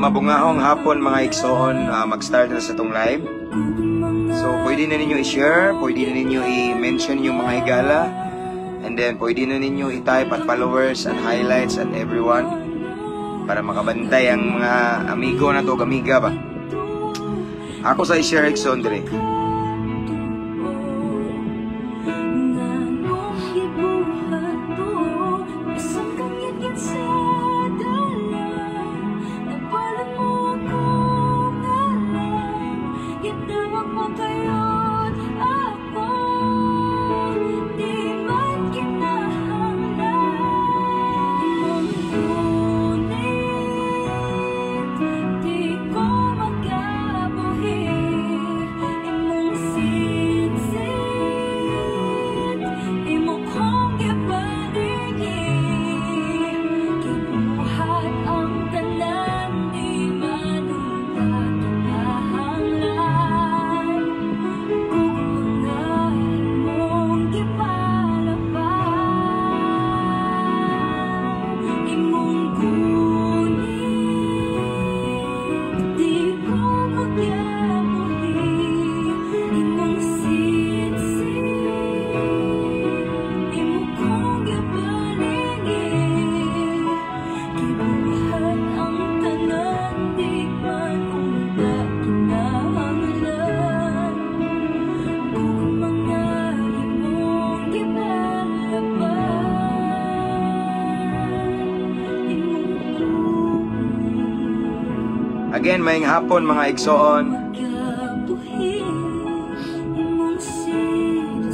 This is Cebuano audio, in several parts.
Mabungahong hapon, mga igsoon, mag-start na sa itong live. So, pwede na ninyo i-share, pwede na ninyo i-mention yung mga higala, and then pwede na ninyo i-type at followers and highlights and everyone para makabantay ang mga amigo na to, amiga ba. Ako sa i-share, igsoon, dire. Again, maayong hapon, mga igsoon. Magkabuhi imong sisid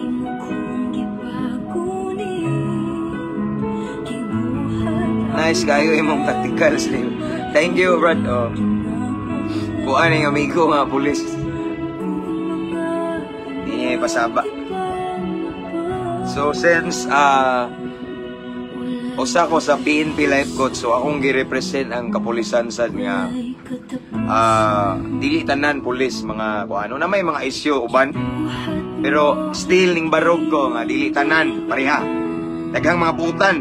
imo kong gipagunit kay buhat ang Nice kayo imong tactical sleeve. Thank you, Brad. Oh. Kuan yung amigo nga pulis. Di niya ipasaba. So since usa ko sa PNP life coach, so akong gi-represent ang kapulisan sad nga dili tanan pulis mga kuano na may mga issue uban, pero still ning barog ko nga dili tanan pareha. Daghang mga butan,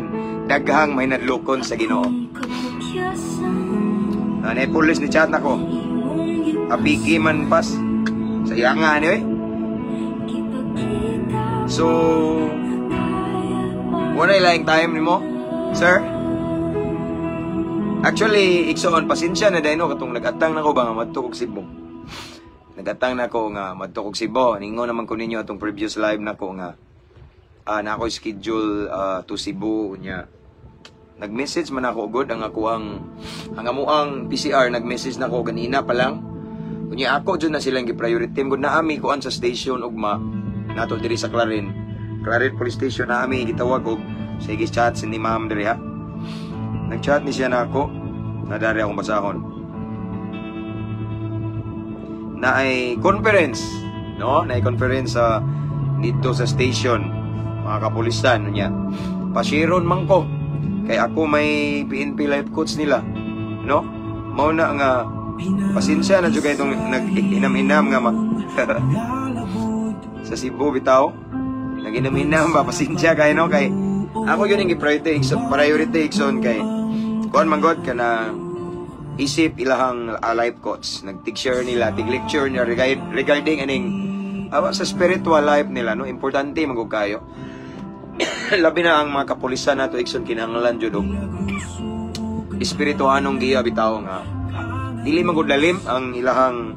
daghang may nadlokon sa Ginoo. Na pulis ni chat nako. Apiki man pas sa iyanga ni oy. So wala laing time nimo, sir. Actually, igsoon, pasensya na dahil no, katong nag-atang na ko ba nga madto kog Cebu. Nag-atang na ko nga madto kog Cebu. Ningon naman ko ninyo atong previous live na ko nga na ako schedule to Cebu nya. Nag-message man ako ugod ang amuang PCR, nag-message na ko ganina pa lang. Unya ako jud na silang gi-priority gud na ami kuan sa station ugma nato diri sa Clarin. Clarin Police Station na ami gitawag og sige chat si ni ma'am diri ha. Nag-chat ni siya na ako na dari akong basahon. Na ay conference, no? Na ay conference sa dito sa station, mga kapulisan niya. Pashiron man ko kay ako may PNP life coach nila, no? Mao na nga pasensya na jud kay itong nag-inam-inam nga mag sa Cebu bitaw. Nag-inam-inam ba, pasensya kay no, kay ako yun ang priority priority, igsoon, kay kuan man god kana isip ilahang life coach, nag-share nila, tig-lecture nila regarding aning sa spiritual life nila, no? Importante man gud kayo, labi na ang mga kapulisan nato, igsoon, kinahanglan jud og espirituanong giya bitaw nga dili man gud lalim ang ilahang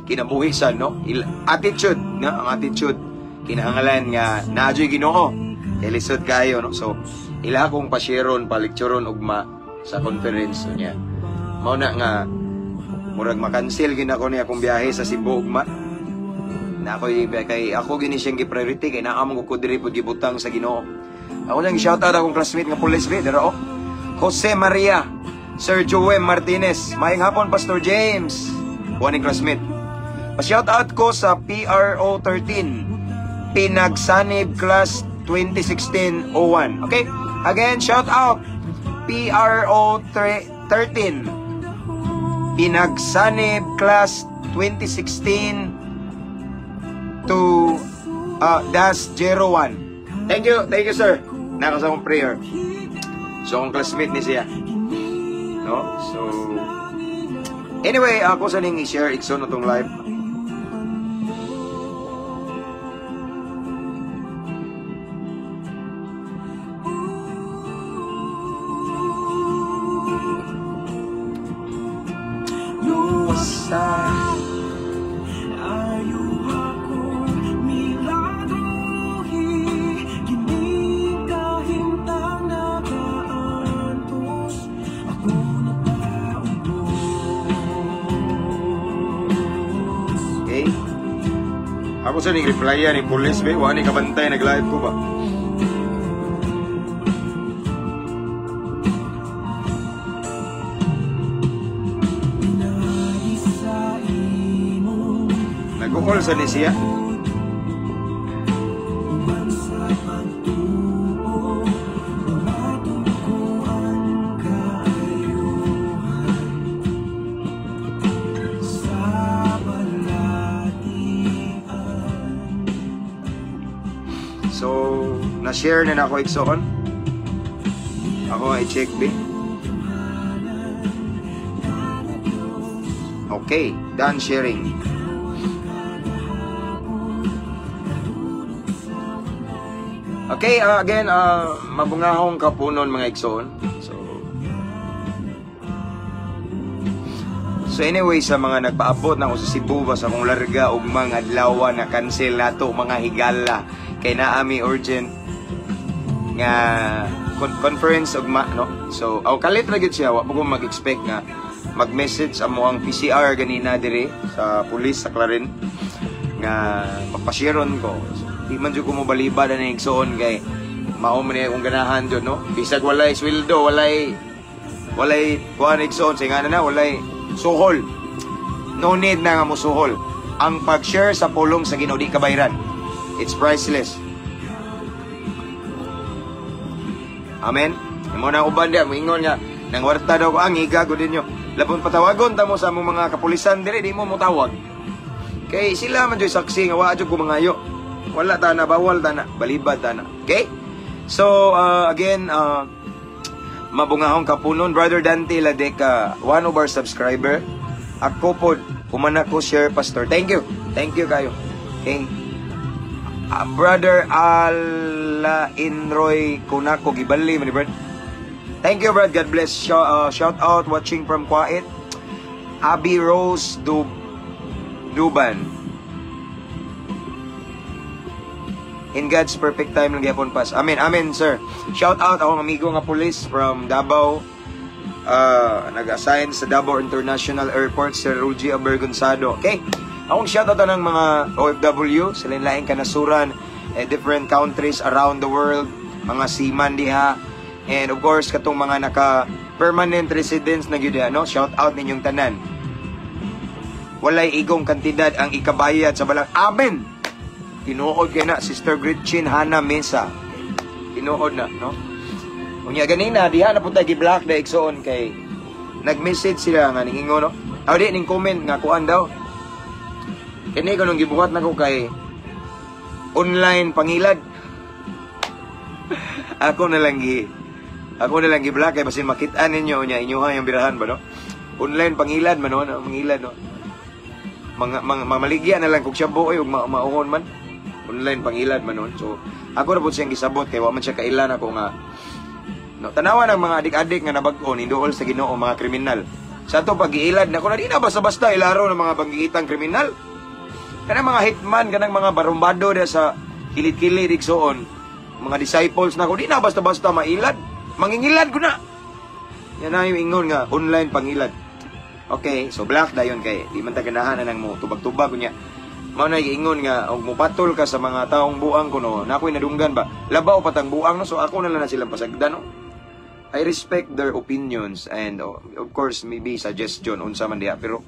kinabuhisan, no? Attitude, no? Ang attitude kinahanglan nga naa juy Ginoo kay lisod kayo, no? So ila akong pashiron, palikturon ugma sa conference niya. Mao na nga murag makansel gid ako ni akong biyahe sa Cebu ugma na ako kay ako gini siyang gi-priority kay naa man ko diri pud gibutang sa Ginoo. Ako lang shout out akong classmate nga police be dira oh. Jose Maria Sir Joe Martinez. Maayong hapon, Pastor James. Kuha ning classmate. Pa-shout out ko sa PRO 13 Pinagsanib Class 2016-01. Okay? Again, shout out PRO 13 Pinagsanib Class 2016 to dash 01. Thank you, sir. Naka sa akong prayer. So akong classmate ni siya. No? So anyway, ako sa ning i-share, igsoon, atong live. Luwasa. Ayaw ako milagrohi, kining kahimtang nakaantos. Ako napaubos. Okay? Ako sa ning reply ni police be, wa ni kabantay nag-live ko ba. Pinagi sa imong Nag-call sa ni siya. Uban sa pagtuo, Dawaton ko ang kaayuhan sa balatian. So, na-share na nako, igsoon. Ako ay check be. Okay, done sharing. Okay, again, mabungahong kapunon, mga igsoon. So anyway, sa mga nagpaabot na ako sa Cebu ba sa akong larga og mga adlaw na cancel nato, mga higala, kay naa mi urgent nga conference ugma, no. So aw kalit ra gyud siya, wa pa ko mag-expect nga mag-message amo ang PCR ganina dire sa pulis sa Clarin nga papashiron ko. So, di man jud ko mobalibad ani, igsoon, kay mao man ni akong ganahan jud, no, bisag walay sweldo, walay kuan, igsoon, say nga na walay suhol. No need na nga mo suhol. Ang pag-share sa pulong sa Ginoo di kabayran. It's priceless. Amen. Imo na uban diya moingon nga nangwarta daw ko, ang higa gud ninyo. Labon patawagon ta mo sa among mga kapulisan dire, di mo motawag. Kay sila man jud saksi nga wa jud ko mangayo. Wala ta na, bawal ta na, balibad ta na. Okay? So again, mabungahong kapunon, Brother Dante Ladeca, one of our subscriber. Ako pod, human ako share, Pastor. Thank you. Thank you kayo. Okay. Brother Ala Inroy Kunako Gibali man ni brad. Thank you, Brad. God bless. Shout out watching from Kuwait. Abby Rose Duban. In God's perfect time lang gyapon pas. Amen. Amen, sir. Shout out akong amigo nga police from Davao. Nag-assign sa Davao International Airport, Sir Ruji Abergonzado. Okay. Akong shout out ng mga OFW sa lain-laing kanasuran, eh, different countries around the world, mga seaman diha, and of course katong mga naka permanent residents na gyud diha, no? Shout out ninyong tanan. Walay igong kantidad ang ikabayad sa balang. Amen. Tinuod kay na, Sister Gretchen Hana Mesa. Tinuod na, no? Unya ganina diha na punta gi-block da, igsoon, kay nag-message sila nga ningingo, no. Aw di ning comment nga kuan daw. Kini ko nung gibuhat nako kay online pangilad. Ako na lang gi-block kay basin makit-an ninyo unya inyoha yung birahan ba, no. Online pangilad man, no, mangilad, no. Mga mamaligya na lang kog shabu oy ug mauhon man. Online pangilad man nun. So ako na pud siyang gisabot kay wa man siya kailan ako nga, no, tanawa ng mga adik-adik nga nabag-o ni duol sa Ginoo, mga kriminal. Sa ato pag-iilad nako na di na basta-basta ilaro ng mga banggitang kriminal. Kanang mga hitman, kanang mga barumbado dia sa kilit-kilit, igsoon. Mga disciples nako di na basta-basta mailad. Mangingilad ko na. Yan na yung ingon nga online pangilad. Okay, so black dayon kay di man ta ganahan na nang mo tubag-tubag unya. Mao na ingon nga og mopatol ka sa mga taong buang kuno, na ako'y nadunggan ba. Labaw patang buang, no, so ako na lang na silang pasagdan, no. I respect their opinions and, oh, of course maybe suggestion unsa man diha, pero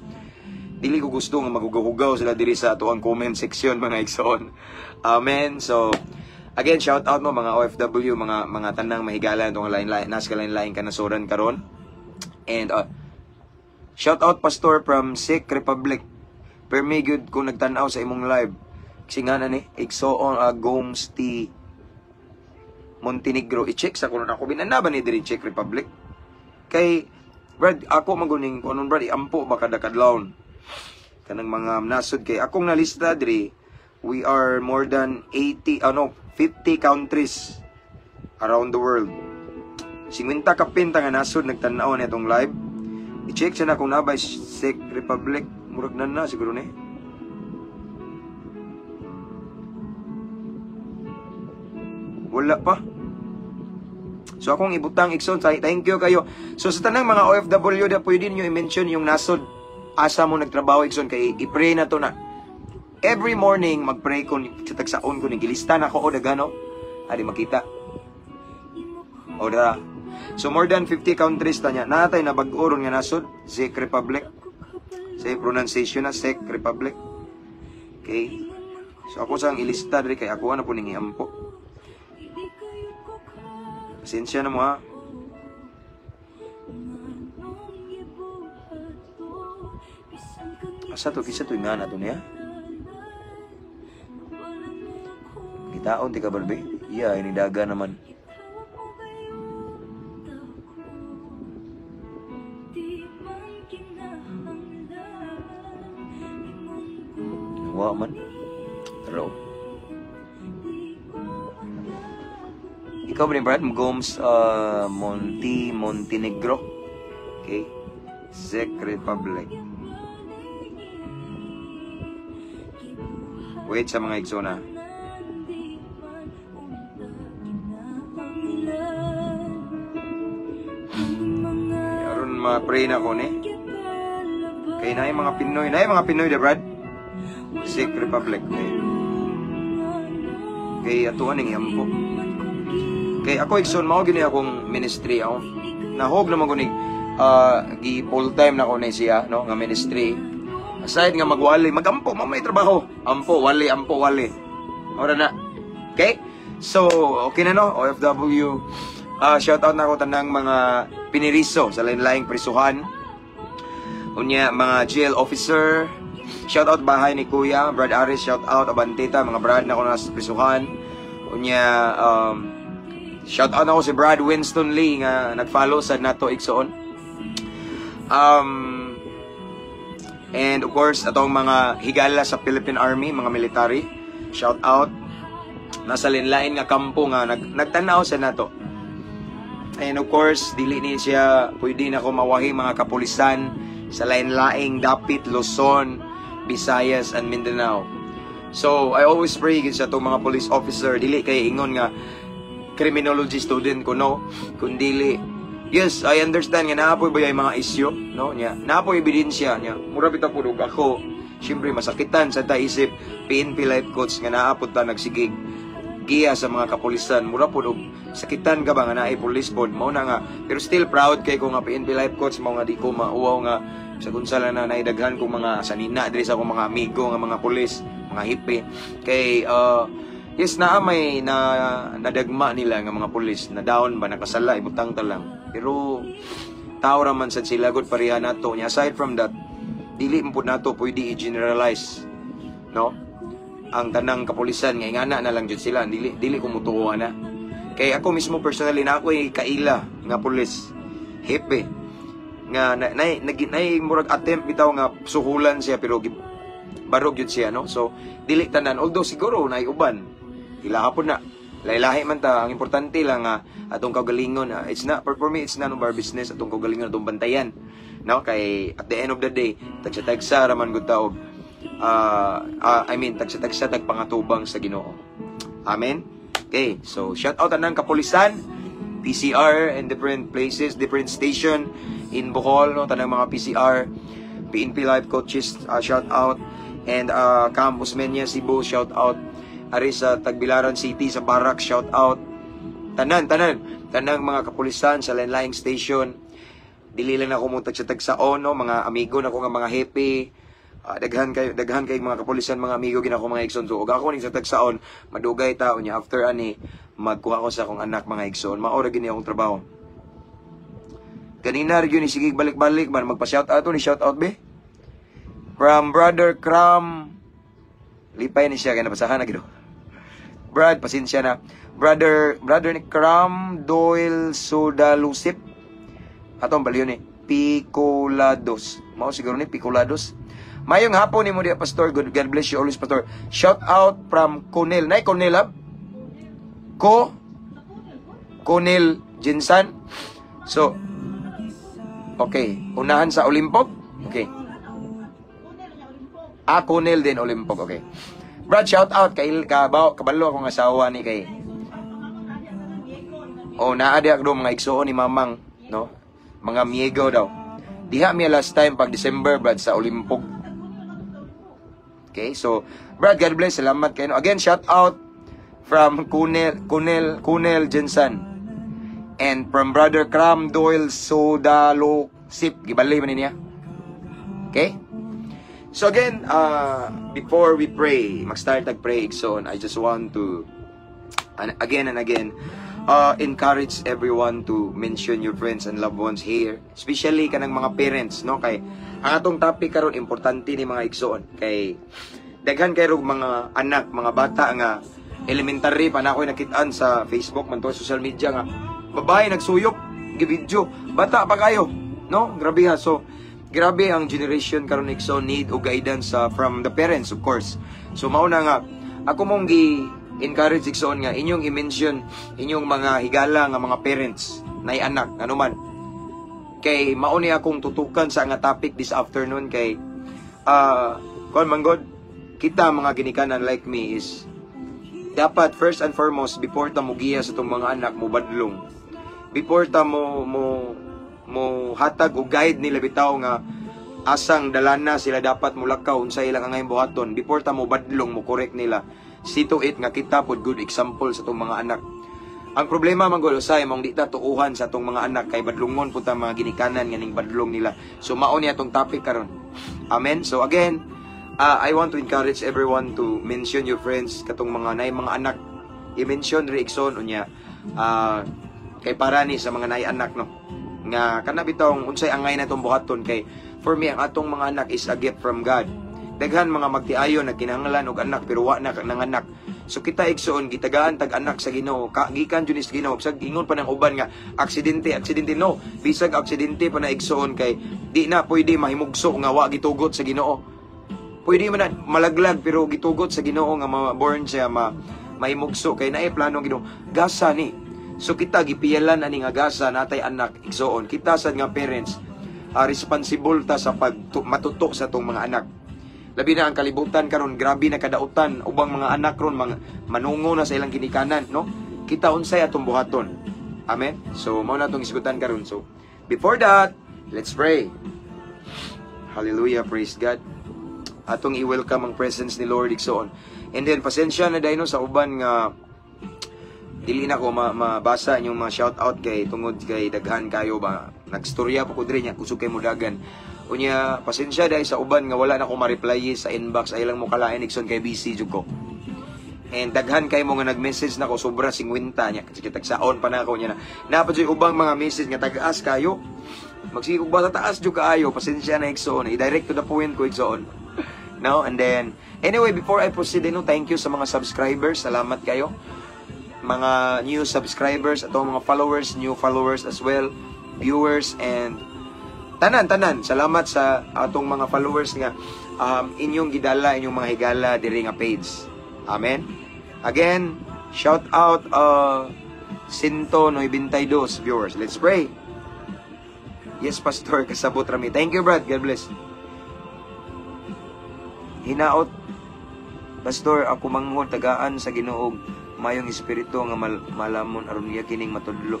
dili ko gusto nga magugaw-hugaw sila diri sa ato ang comment section, mga igsoon. Amen. So again, shout out mo mga OFW, mga tanang mahigala atong lain-lain nas kalain-lain kanasuran karon. And shout out, Pastor, from Czech Republic. Permi gyud ko nagtan-aw sa imong live. Kasi nga na ni igsoon, Gomes T. Montenegro. I-check sa kuno ako binana ba ni diri Czech Republic? Kay Brad, ako maguning kunon, Brad, iampo ba kada kadlawon kanang mga nasod kay akong nalista diri, we are more than 80, ano, 50 countries around the world. 50 kapin ta nga nasod nagtan-aw nitong live. I-check siya na kung nabay Czech Republic. Murag na na siguro ni. Wala pa. So akong ibutang, igsoon, thank you kayo. So sa tanang mga OFW da, pwede niyo i-mention yung nasod asa mo nagtrabaho, igsoon, kay i-pray na to na. Every morning magpray ko sa tagsaon ko ni gilista na ko o dagano. Adi makita. O da. So more than 50 countries ta niya. Natay na bag-o ron nga nasod, Czech Republic. Sa pronunciation na Czech Republic. Okay. So ako sang ilista diri kay ako na po ning iampo. Pasensya na mo ha. Asa to kisa to nga na to niya? Gitaon ti ka barbe? Iya, ini daga naman. Wa man. Hello. Ikaw ba ni Brad? Gomes Montenegro. Okay. Czech Republic. Wait sa mga igsoon. Aron ma-pray na ko ni. Kay naay mga Pinoy, naay mga Pinoy da, Brad. Czech Republic. Okay. Kay atuan ning iampo. Kay ako, igsoon, mao gini akong ministry ako. Nahog naman ko ni gi full time na ko ni siya, no, nga ministry. Aside nga magwali, magampo mo may trabaho. Ampo, wali, ampo, wali. Ora na. Okay? So, okay na no, OFW. Shout out na ako tanang mga piniriso sa lain-laing prisuhan. Unya mga jail officer. Shout out bahay ni Kuya, Brad Aris, shout out Abantita, mga brad na ako nasa prisuhan. Unya shout out ako si Brad Winston Lee nga nag-follow sa nato igsoon. And of course atong mga higala sa Philippine Army, mga military, shout out nasa lain-lain nga kampo nga nagtan-aw sa nato. And of course dili ni siya pwede na ko mawahi mga kapulisan sa lain-laing dapit Luzon, Visayas and Mindanao. So I always pray gid sa atong mga police officer, dili kay ingon nga criminology student ko, no, kundili yes, I understand nga naapoy ba yung mga isyu, no, nya naapoy ebidensya nya mura bitaw pud og ako syempre masakitan sa ta isip PNP life coach nga naapod ta nagsigig giya sa mga kapulisan, mura pud og sakitan ka ba nga naay police board mao na nga, pero still proud kay ko nga PNP life coach mao nga di ko mauwaw nga sa unsa lang na naidaghan kong mga sanina diri sa akong mga amigo nga mga pulis, mga hipe kay yes, naa may na nadagma nila nga mga pulis na down ba nakasala ibutang ta lang, pero tao ra man sad sila gud pareha nato nya. Aside from that, dili man pud nato pwede i-generalize, no, ang tanang kapulisan nga ingana na lang jud sila, dili dili ko mutuo na. Kay ako mismo personally na ako'y kaila nga pulis hepe nga na, na, na, na, murag attempt bitaw nga suhulan siya pero barog jud siya, no. So dili tanan, although siguro naay uban ilahapon na lahi-lahi man ta, ang importante lang nga atong kaugalingon, it's not for me, it's none of our business atong kaugalingon, atong bantayan, no, kay at the end of the day tagsa-tagsa ra man gud ta og I mean tagsa-tagsa tag pangatubang sa Ginoo. Amen. Okay, so shout out anang kapulisan, PCR in different places, different station in Bohol, no, tanang mga PCR, PNP life coaches, shout out, and Camp Osmeña Cebu, shout out, ari sa Tagbilaran City sa Barrack, shout out, tanan tanan tanang mga kapulisan sa lain-laing station. Dili lang ako mo tagsa-tagsaon, no, mga amigo na ko nga mga hepe, daghan kay mga kapulisan, mga amigo gina ko mga igsoon. So og ako ning sa tagsaon, madugay tao niya after ani magkuha ko sa akong anak mga igsoon. Mao ra gini akong trabaho. Ganina ra gyud ni sige balik-balik man magpa-shout out ni shout out be. From Brother Cram. Lipay ni siya kay nabasahan na gid. Brad, pasensya na. Brother, brother ni Cram Doyle Sodalusip. Atong baliyon ni Picolados. Mao siguro ni Picolados. Mayong hapon nimo diya, Pastor. Good, God bless you always, Pastor. Shout out from Conel. Nay Conel, ab? Ko? Conel Jinsan. So, okay. Unahan sa Olimpok? Okay. Ah, Conel din Olimpok. Okay. Brad, shout out kay kabaw kabalo akong asawa ni kay. Oh, naa di ako mga igsuon ni Mamang, no? Mga miego daw. Diha mi last time pag December, Brad, sa Olimpok. Okay, so Brad, God bless, salamat kayo. Again, shout out from Kunel Kunel Kunel Jensen. And from Brother Cram Doyle Sodalo Sip, gibali man niya. Okay? So again, before we pray, mag-start tag pray, igsoon, I just want to, and again, encourage everyone to mention your friends and loved ones here. Especially kanang mga parents, no? Kay, ang atong topic karon importante ni, mga igsoon. Kay, daghan kay rog mga anak, mga bata nga elementary pa na ako'y nakitaan sa Facebook man to, social media, nga babae nagsuyop, gibidyo, bata pa kayo, no? Grabe ha. So, grabe ang generation karon, igsoon, need og guidance from the parents, of course. So mao na nga ako mong gi encourage, igsoon, nga inyong i-mention inyong mga higala nga mga parents na anak ano man, kay mao ni akong tutukan sa nga topic this afternoon, kay kuan man god, kita mga ginikanan like me is dapat first and foremost, before ta mugiya sa itong mga anak, mo badlong, before ta mo hatag og guide nila bitaw nga asang dalana sila dapat mulakaw, unsa ilang angay buhaton, before ta mo badlong, mo correct nila, see to it nga kita pod good example sa atong mga anak. Ang problema man gud usay mong di ta tuuhan sa atong mga anak kay badlongon pud ta mga ginikanan nga ning badlong nila. So mao ni atong topic karon. Amen. So again, I want to encourage everyone to mention your friends, katong mga nay mga anak, i-mention ri, igsoon. Unya kay para ni sa mga nay anak, no, nga kana bitong unsay angay natong buhaton, kay for me ang atong mga anak is a gift from God. Daghan mga magtiayon nagkinahanglan og anak pero wa na nanganak. So kita, igsoon, gitagaan tag anak sa Ginoo, ka gikan jud ni sa Ginoo. Sag ingon pa ng uban nga aksidente, aksidente, no. Bisag aksidente pa na, igsoon, kay di na pwede mahimugso nga wa gitugot sa Ginoo. Pwede man na malaglag pero gitugot sa Ginoo nga ma-born siya, ma mahimugso, kay naay plano Ginoo. Gasa ni. So kita gipiyalan ani nga gasa, natay anak, igsoon. Kita sad nga parents, responsible ta sa pag matutok sa atong mga anak. Labi na ang kalibutan karon, grabe na kadautan, ubang mga anak ron mga manungo na sa ilang ginikanan, no? Kita, unsay atong buhaton? Amen. So mao na atong isgutan karon. So before that, let's pray. Hallelujah, praise God. Atong i-welcome ang presence ni Lord, igsoon. And then pasensya na dayno sa uban nga dili na ko mabasa inyong mga shout out kay tungod kay daghan kayo ba. Nagstorya pa ko diri nya kusog kay mudagan. Unya pasensya dahil sa uban nga wala na ko ma-reply sa inbox, ay lang mo kalain, igsoon, kay busy jud ko. And daghan kay mo nga nag-message nako, sobra 50 nya kasi tagsaon pa na ako niya na napa jud ubang mga message nga tag-as kayo. Magsige kog basa, taas jud kaayo. Pasensya na, igsoon. I-direct to the point ko, igsoon. No, and then anyway, before I proceed, no, thank you sa mga subscribers. Salamat kayo, mga new subscribers, atong mga followers, new followers as well, viewers and tanan tanan. Salamat sa atong mga followers nga inyong gidala inyong mga higala diri nga page. Amen. Again, shout out 192 viewers. Let's pray. Yes, Pastor, kasabot rami. Thank you, Brad. God bless. Hinaot, Pastor, ako manghod tagaan sa Ginoo mayong espiritu nga malamon aron niya kining matudlo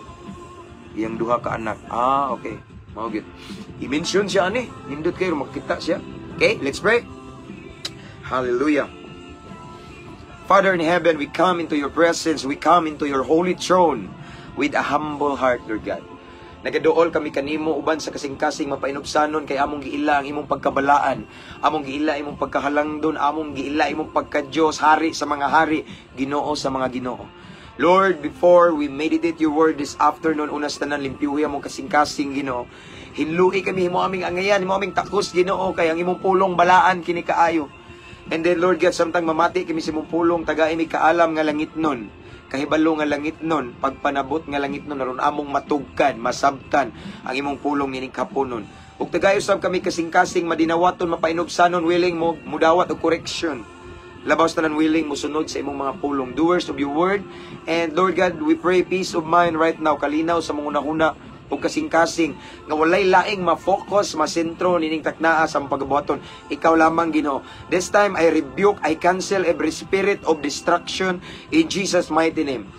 iyang duha ka anak. Ah, okay. Mao gyud. I-mention siya ani. Nindot kayo makita siya. Okay, let's pray. Hallelujah. Father in heaven, we come into your presence, we come into your holy throne with a humble heart, Lord God. Nagaduol kami kanimo uban sa kasing-kasing mapainubsanon kay among giila ang imong pagkabalaan, among giila imong pagkahalangdon, among giila imong pagka-Diyos, hari sa mga hari, Ginoo sa mga Ginoo. Lord, before we meditate your word this afternoon, unas tanan limpyuhi among kasing-kasing, Ginoo. Hinlui kami, himo aming angayan, himo aming takos, Ginoo, kay ang imong pulong balaan kini kaayo. And then, Lord God, samtang mamati kami sa imong pulong, tagai mi kaalam nga langit nun, kahibalo nga langit nun, pagpanabot nga langit nun, aron among matugkan, masabtan ang imong pulong nining kapunon. Ug tagay usab kami kasing-kasing madinawaton, mapainubsanon, willing mo mudawat og correction. Labaw sa tanan, willing mosunod sa imong mga pulong. Doers of your word. And Lord God, we pray peace of mind right now, kalinaw sa mga hunahuna ug kasing-kasing nga walay laing ma-focus, masentro nining taknaa sa among pagabuhaton. Ikaw lamang, Ginoo. This time I rebuke, I cancel every spirit of destruction in Jesus' mighty name.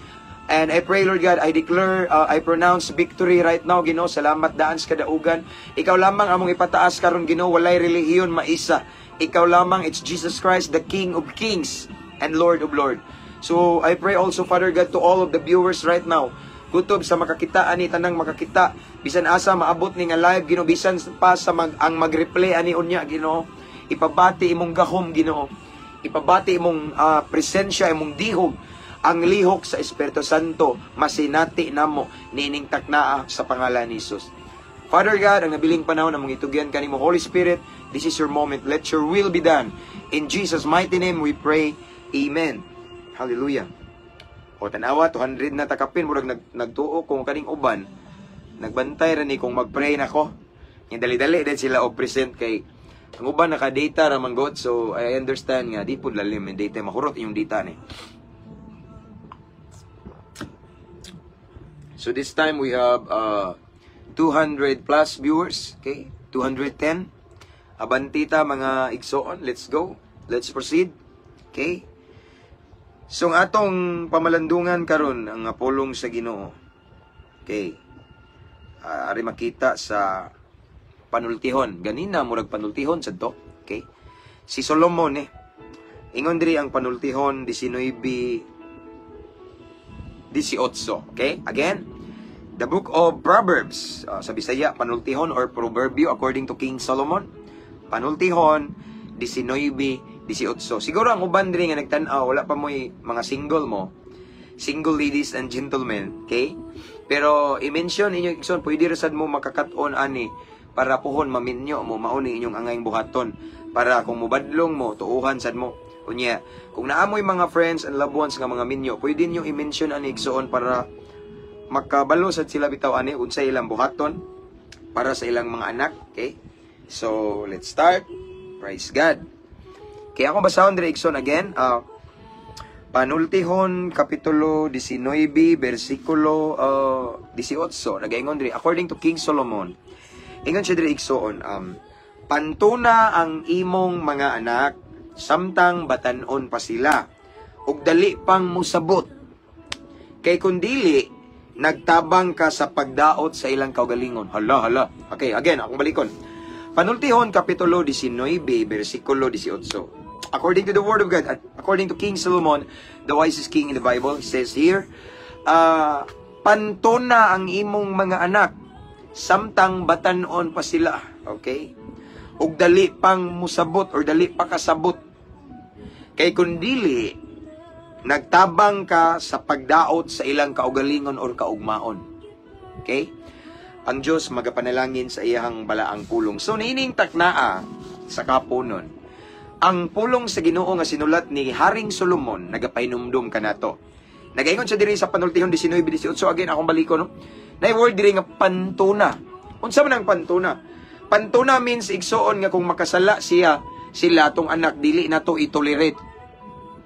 And I pray, Lord God, I declare, I pronounce victory right now, Ginoo. Salamat daan sa kadaugan. Ikaw lamang among ipataas karon, Ginoo. Walay relihiyon maisa. Ikaw lamang, it's Jesus Christ, the King of Kings and Lord of Lord. So, I pray also, Father God, to all of the viewers right now. Kutob sa makakita ani, tanang makakita, bisan asa maabot ni nga live, Ginoo, bisan pa sa ang mag-replay ani unya, Ginoo. Ipabati imong gahom, Ginoo. Ipabati imong presensya, imong dihog, ang lihok sa Espiritu Santo masinati namo niining taknaa sa pangalan ni Jesus. Father God, ang nabiling panahon among itugyan kanimo. Holy Spirit, this is your moment. Let your will be done. In Jesus' mighty name we pray. Amen. Hallelujah. O tanawa, 200 na takapin, murag nagtuo kung kaning uban. Nagbantay ra ni kung mag-pray nako. Yung dali-dali din sila og present kay ang uban naka-data ra man god, so I understand nga di pud lalim yung data, mahurot yung data ni. So this time we have 200 plus viewers, okay? 210. Abantita mga igsoon, let's go. Let's proceed. Okay? So ang atong pamalandungan karon ang pulong sa Ginoo. Okay. Ari makita sa panultihon. Ganina murag panultihon sad to. Okay? Si Solomon eh. Ingon diri ang panultihon 19:18. Okay? Again, the book of Proverbs, sa Bisaya, panultihon or proverbio according to King Solomon. Panultihon 19:18. Siguro ang uban diri nga nagtan-aw, wala pa mo'y mga single mo. Single ladies and gentlemen, okay? Pero i-mention inyo igsoon, pwede ra sad mo makakat-on ani para puhon maminyo mo, mao ni inyong angayng buhaton para kung mubadlong mo, tuuhan sad mo. Unya, kung naamoy mga friends and loved ones nga mga minyo, pwede niyo i-mention ani igsoon para makabalo sad sila bitaw ani unsay ilang buhaton para sa ilang mga anak, okay? So, let's start. Praise God. Kaya ako basahon diri igsoon again, Panultihon kapitulo 19 bersikulo 18, nagaingon diri according to King Solomon. Ingon siya diri igsoon, pantuna ang imong mga anak samtang batan-on pa sila ug dali pang musabot. Kay kun dili, nagtabang ka sa pagdaot sa ilang kaugalingon. Hala, hala. Okay, again, akong balikon. Panultihon kapitulo 19 bersikulo 18. According to the word of God, according to King Solomon, the wisest king in the Bible, he says here, pantona ang imong mga anak samtang batan-on pa sila. Okay? Ug dali pang musabot or dali pa kasabot. Kay kun dili, nagtabang ka sa pagdaot sa ilang kaugalingon or kaugmaon. Okay? Ang Diyos magapanalangin sa iyang balaang pulong. So, niining taknaa sa kapunon, ang pulong sa Ginoo nga sinulat ni Haring Solomon, nagapahinumdum kanato. Nagaingon siya diri sa panultihon 19:18. Again, akong baliko, no? Nay word diri nga pantuna. Unsa man ang pantuna? Pantuna means igsuon nga kung makasala siya, sila tong anak, dili na to itolerate.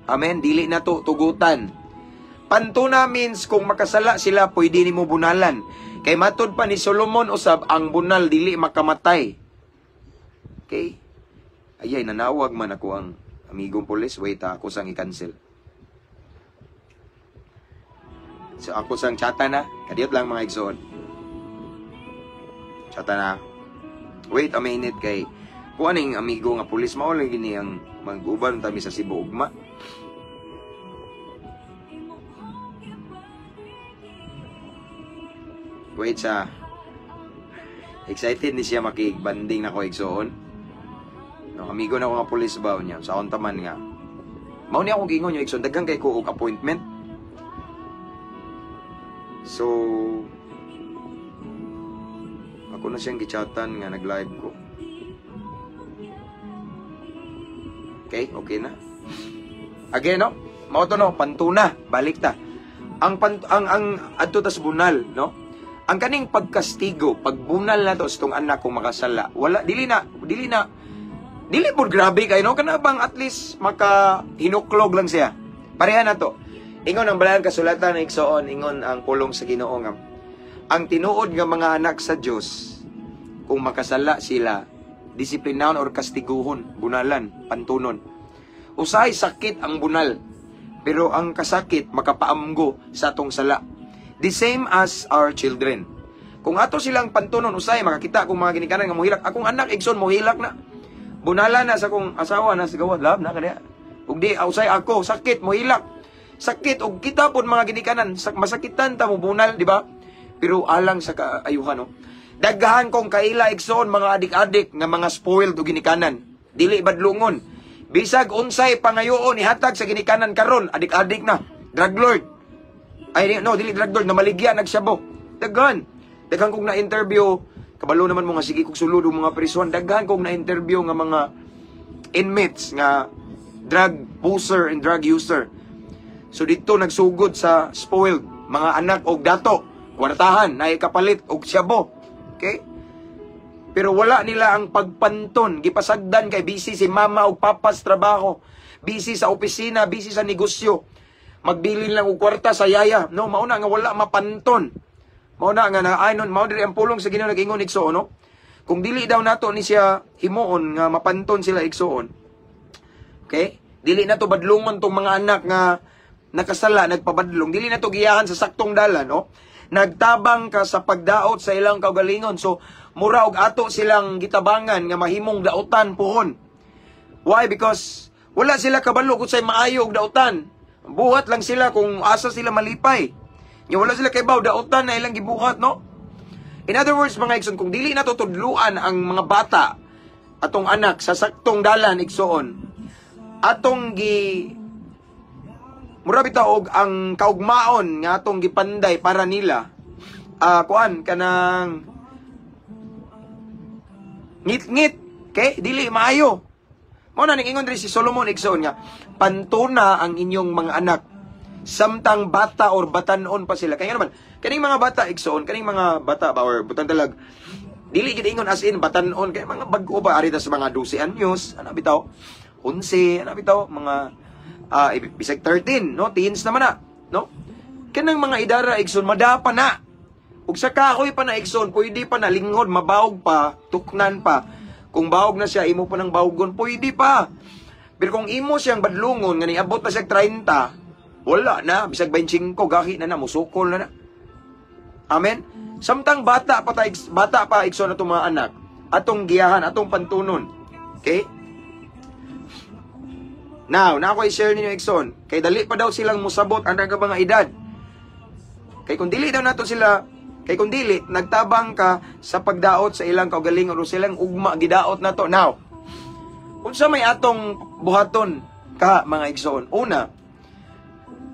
Amen? Dili na to tugutan. Pantuna means kung makasala sila, pwede nimo bunalan. Kay matod pa ni Solomon usab, ang bunal dili makamatay. Okay? Ayay, nanawag man ako ang amigong pulis. Wait, ako sang i-cancel. So ako sang chata na. Kadiyot lang mga igsoon. Chata na. Wait a minute kay kuan ning amigo nga pulis mao lagi ni ang mag-uban tami sa Cebu ugma. Wait sa excited ni siya makigbanding nako igsoon. No, amigo na ko nga pulis ba niya sa akong taman nga. Mao ni akong giingon yo igsoon, daghan kay ko og appointment. So ako na siyang gichatan nga nag-live ko. Okay na. Again, no? Mao to, no, pantuna, balik ta. Ang pan, ang adto tas bunal, no? Ang kaning pagkastigo, pagbunal na to sa tong anak kung makasala, wala dili na dili pud grabe kay, no, kana bang at least maka hinuklog lang siya. Pareha na to. Ingon ang balaan kasulatan ng igsoon, ingon ang pulong sa Ginoo nga ang tinuod nga mga anak sa Dios, kung makasala sila, disiplinahon or kastiguhon, bunalan, pantunon. Usahay sakit ang bunal, pero ang kasakit makapaamgo sa atong sala. The same as our children. Kung ato silang pantunon, usahay makakita kung mga ginikanan nga mohilak. Akong anak, igsoon, mohilak na. Bunala na sa akong asawa na sa gawa, love na kaniya. Ug di usay ako sakit, mohilak. Sakit og kita pod mga ginikanan, masakitan ta mo bunal, di ba? Pero alang sa kaayuhan, no. Daghan kong kaila, igsoon, mga adik-adik nga mga spoiled og ginikanan. Dili badlungon. Bisag unsay pangayoon ihatag sa ginikanan karon, adik-adik na. Drug lord. Ay no, dili drug lord, namaligya nagsabo. Daghan. Daghan kong na-interview, kabalo naman mo nga sige kog sulod og mga prisuhan. Daghan kong na-interview nga mga inmates nga drug poser and drug user. So dito nagsugod sa spoiled mga anak og dato, kwartahan, naay kapalit og syabo. Okay? Pero wala nila ang pagpanton, gipasagdan kay busy si mama og papa sa trabaho, busy sa opisina, busy sa negosyo. Magbilin lang og kwarta sa yaya. No, mauna nga wala mapanton. Mao na nga na ay nun, mao diri ang pulong sa Ginoo nag-ingon, igsoon, no? Kung dili daw nato ni siya himuon nga mapanton sila, igsoon. Okay? Dili na to badlungon tong mga anak nga nakasala, nagpabadlong. Dili na to giyahan sa saktong dalan, no? Nagtabang ka sa pagdaot sa ilang kaugalingon. So, mura og ato silang gitabangan nga mahimong dautan puhon. Why? Because wala sila kabalo kung sa'y maayo og dautan. Buhat lang sila kung asa sila malipay. Nya wala sila kaybaw dautan na ilang gibuhat, no? In other words, mga igsoon, kung dili na tudluan ang mga bata, atong anak sa saktong dalan, igsoon, atong gi mura bitaw og ang kaugmaon nga atong gipanday para nila, kuan kanang ngit-ngit kay dili maayo. Mao na ning ingon diri si Solomon, igsoon, nga pantuna ang inyong mga anak samtang bata or batanon pa sila. Kaya naman kaning mga bata, igsoon, kaning mga bata ba or butan talag dili gid ingon as in batanon kay mga bag-o ba, ari ta sa mga 12 anyos ana bitaw, 11 ana bitaw, mga bisag 13, no, teens naman na, no? Kanang mga idara, igsoon, madapa na. Ug sa kahoy pa na, igsoon, pwede pa na linghod, mabawog pa, tuknan pa. Kung bawog na siya, imo pa ng bawgon, pwede pa. Pero kung imo siyang badlungon nga niabot na siya 30, wala na, bisag 25 gahi na na, musukol na na. Amen. Samtang bata pa ta, bata pa, igsoon, atong mga anak, atong giyahan, atong pantunon. Okay? Now, na ako i-share ninyo, igsoon, kay dali pa daw silang musabot ang mga edad. Kay kung dili daw nato sila, kay kung dili, nagtabang ka sa pagdaot sa ilang kaugalingon o silang ugma, gidaot na to. Now, unsa may atong buhaton ka, mga igsoon? Una,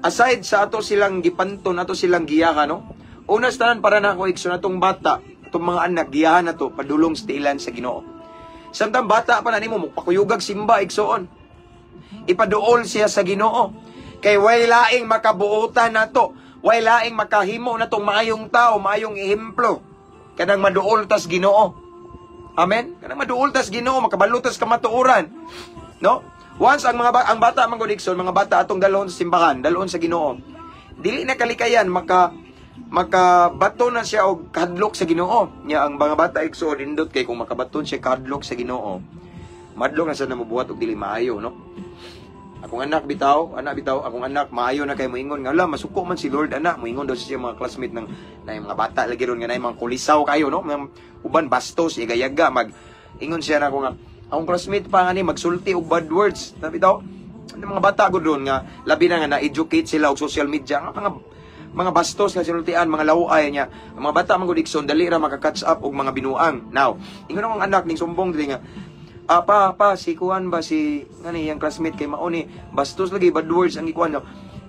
aside sa ato silang gipanton, ato silang giyahan, no? Una sa tanan para na ako, igsoon, atong bata, atong mga anak, giyahan na to, padulong sa tiilan sa Ginoo. Samtang bata pa na nimo, mupakuyugag simba, igsoon. Ipaduol siya sa Ginoo. Kay way laing makabuotan nato, way laing makahimo natong maayong tao, maayong ehemplo. Kanang maduol tas Ginoo. Amen? Kanang maduol tas Ginoo, makabalo tas kamatuoran. No? Once ang mga ang bata man gud, igsoon, mga bata atong dalhon sa simbahan, dalhon sa Ginoo. Dili na kalikayan makabato na siya og kahadlok sa Ginoo. Nya ang mga bata, igsoon, nindot kay kung makabaton siya kahadlok sa Ginoo. Madlong na sa namubuhat og dili maayo, no? Akong anak bitaw, anak bitaw, akong anak maayo na kay moingon nga ala masuko man si Lord ana, moingon daw siya mga classmate ng na mga bata lagi ron nga na mga kulisaw kayo, no? Mga uban bastos, yaga-yaga mag ingon siya na ako nga akong classmate pa nga ni magsulti og bad words. Na bitaw, ano mga bata ko doon nga labi na nga na-educate sila og social media nga mga bastos nga sinultian, mga laway niya. Ang mga bata man gud, igsoon, dali ra maka-catch up og mga binuang. Now, ingon akong anak ning sumbong diri nga pa, pa, si kuan ba, si, ngani, iyang classmate kay mauni, bastos lagi, bad words ang ikuan no.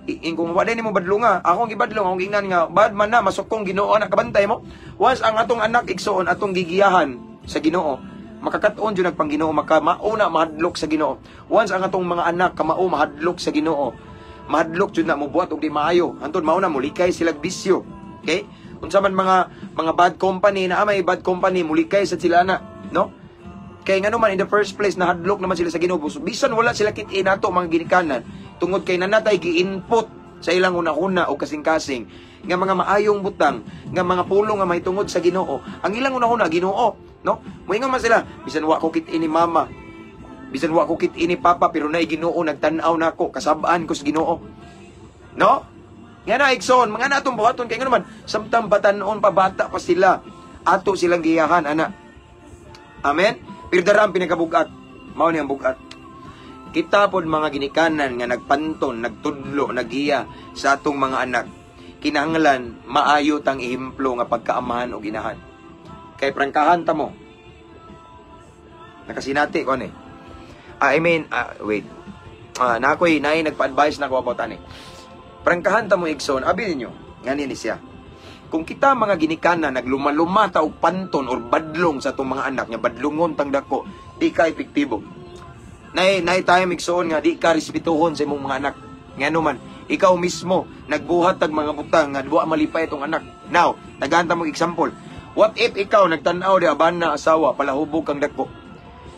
Kung wala nimo badlunga, ako ang gibadlong, akong gingnan nga, bad man na, masukong Ginoo na kabantay mo. Once ang atong anak, igsoon, atong gigiyahan sa Ginoo. Makakat-on jud nagpang Ginoo, maka mauna mahadlok sa Ginoo. Once ang atong mga anak kamao mahadlok sa Ginoo, mahadlok jud na mobuhat og di maayo. Hantod mao na mulikay sila bisyo. Okay? Unsa man mga bad company na may bad company, mulikay sa sila na, no? Kay ngano man, in the first place nahadlok naman sila sa Ginoo. So, bisan wala sila kit-i nato mga ginikanan, tungod kay nanatay gi-input sa ilang hunahuna o kasing-kasing nga mga maayong butang, nga mga pulong nga mahitungod sa Ginoo. Ang ilang hunahuna Ginoo, no? Moingon man sila, "Bisan wa ko kit-i ni mama, bisan wa ko kit-i ni papa, pero naay Ginoo nagtan-aw nako, kasab-an ko sa Ginoo." No? Nga na igsoon, mga na atong buhaton kay ngano man, samtang batanon pa, bata pa sila, ato silang giyahan ana. Amen. Pero dara ang pinakabugat. Mao ni ang bugat. Kita pod mga ginikanan nga nagpanton, nagtudlo, nagiya sa atong mga anak. Kinahanglan maayo tang ehemplo nga pagkaamahan o ginahan. Kay prangkahan ta mo. Nakasinati ko ani. Ah, I mean, wait. Na ako'y naay nagpa-advise na ko about ani. Prangkahan ta mo, igsoon, abi ninyo, ngani ni siya. Kung kita mga ginikanan naglumaluma ta og panton or badlong sa atong mga anak nga badlongon tang dako, di ka epektibo. Nay tayo igsoon nga di ka respetuhon sa imong mga anak. Ngano man, ikaw mismo nagbuhat tag mga butang nga wa malipay itong anak. Now, tagaan ta mo example. What if ikaw nagtan-aw di abana asawa palahubog kang dako?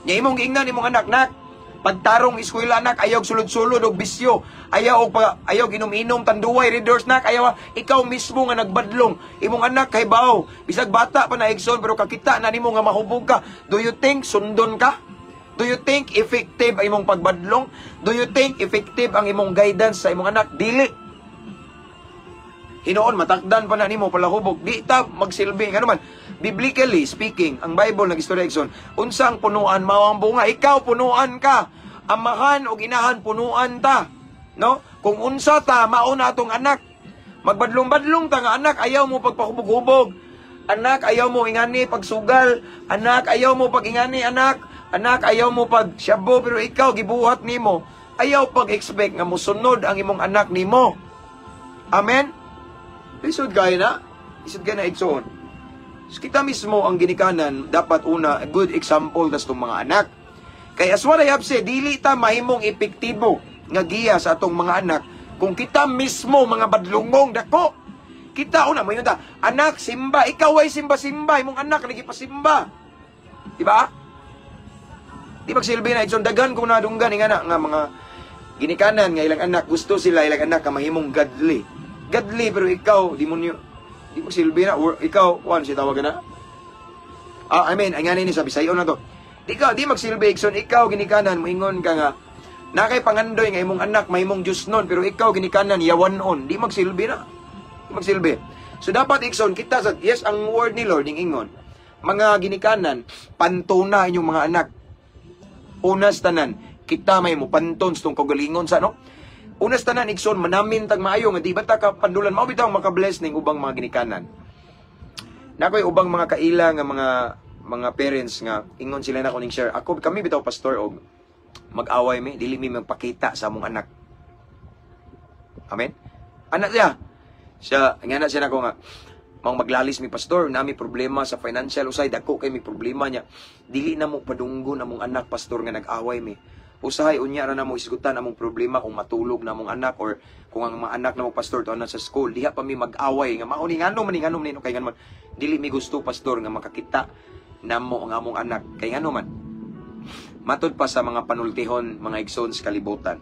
Nya imong giingnan imong anak, "Nak, pagtarong eskwela anak, ayaw sulod-sulod og bisyo, ayaw og pa, ayaw inom-inom Tanduay, Red Horse, nak, ayaw." Ikaw mismo nga nagbadlong, imong anak kay baw, bisag bata pa na, igsoon, pero kakita na nimo nga mahubog ka. Do you think sundon ka? Do you think effective ang imong pagbadlong? Do you think effective ang imong guidance sa imong anak? Dili. Hinoon matakdan pa na nimo palahubog, di ta magsilbi. Ngano man, biblically speaking, ang Bible nag-istorya, igsoon, unsa ang punuan, mao ang bunga. Ikaw punuan ka, amahan o ginahan, punuan ta, no? Kung unsa ta, mao na atong anak. Magbadlong-badlong ta nga, "Anak, ayaw mo pagpahubog-hubog. Anak, ayaw mo ingani pagsugal. Anak, ayaw mo pag ingani, anak. Anak, ayaw mo pag syabo." Pero ikaw gibuhat nimo, ayaw pag-expect nga mosunod ang imong anak nimo. Amen. Lisod kay na. Lisod kay na, igsoon. So, kita mismo ang ginikanan, dapat una, a good example tas itong mga anak. Kaya as what I have said, dili ta mahimong epektibo nga giya sa atong mga anak kung kita mismo mga badlungong dako. Kita una, mo ta, "Anak, simba." Ikaw ay simba-simba, imong anak lagi pa simba. Di ba? Di magsilbi na, igsoon. Daghan kong nadunggan nga na, nga mga ginikanan nga ilang anak, gusto sila ilang anak nga mahimong godly. Godly, pero ikaw, demonyo. Di magsilbi na, or ikaw, kuan si tawag na. I mean, ay nga ni sa Bisayon na to. Di ka, di magsilbi, igsoon, ikaw ginikanan, moingon ka nga, na kay pangandoy nga imong anak mahimong Diyos nun, pero ikaw ginikanan, yawanon, di magsilbi na. Di magsilbi. So dapat, igsoon, kita sa, yes, ang word ni Lord, ning ingon, mga ginikanan, pantona inyong mga anak. Unas tanan, kita may mo panton sa tong kagalingon sa no. Unas tanan, igsoon, manamin tag maayo nga di ba ta ka pandulan mao bitaw maka-bless ning ubang mga ginikanan. Nakoy ubang mga kaila nga mga parents nga ingon sila na ning share. "Ako, kami bitaw, pastor, og mag-away mi, dili mi magpakita sa among anak." Amen. Anak siya. Siya, nga na siya nako nga, "Mang maglalis mi, pastor, nami problema sa financial usay, dako kay mi problema niya. Dili na mo padunggon among anak, pastor, nga nag-away mi. Usahay unya ra namo isgutan among problema kung matulog na among anak or kung ang mga anak namo, pastor, tuon na sa school, diha pa mi mag-away nga mao ni ngano man ni ngano man ni kay ngano man dili mi gusto, pastor, nga makakita namo ang among anak." Kay ngano man, matud pa sa mga panultihon, mga igsoon, sa kalibutan,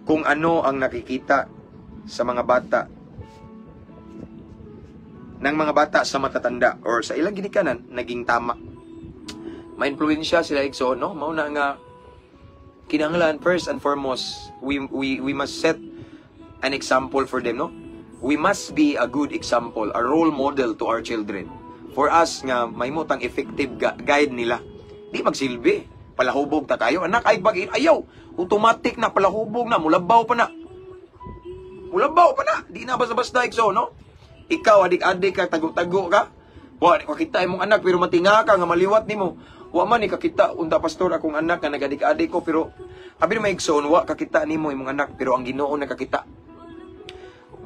kung ano ang nakikita sa mga bata ng mga bata sa matatanda or sa ilang ginikanan, naging tama, ma-influensya sila, igsoon, no? Mao na nga kinahanglan, first and foremost, we must set an example for them, no? We must be a good example, a role model to our children, for us nga mahimo tang effective guide nila. Di magsilbi palahubog ta kayo, "Anak, ay pag ayaw," automatic na palahubog na, mulabaw pa na, mulabaw pa na. Di na basta-basta, igsoon, no? Ikaw adik-adik ka, tago-tago ka, wa kakita imong anak, pero matinga ka nga maliwat nimo, "Wa man ni kakita unta, pastor, akong anak nga nagadik-adik ko." Pero abi may igsoon, wa kakita nimo imong anak, pero ang Ginoo nakakita.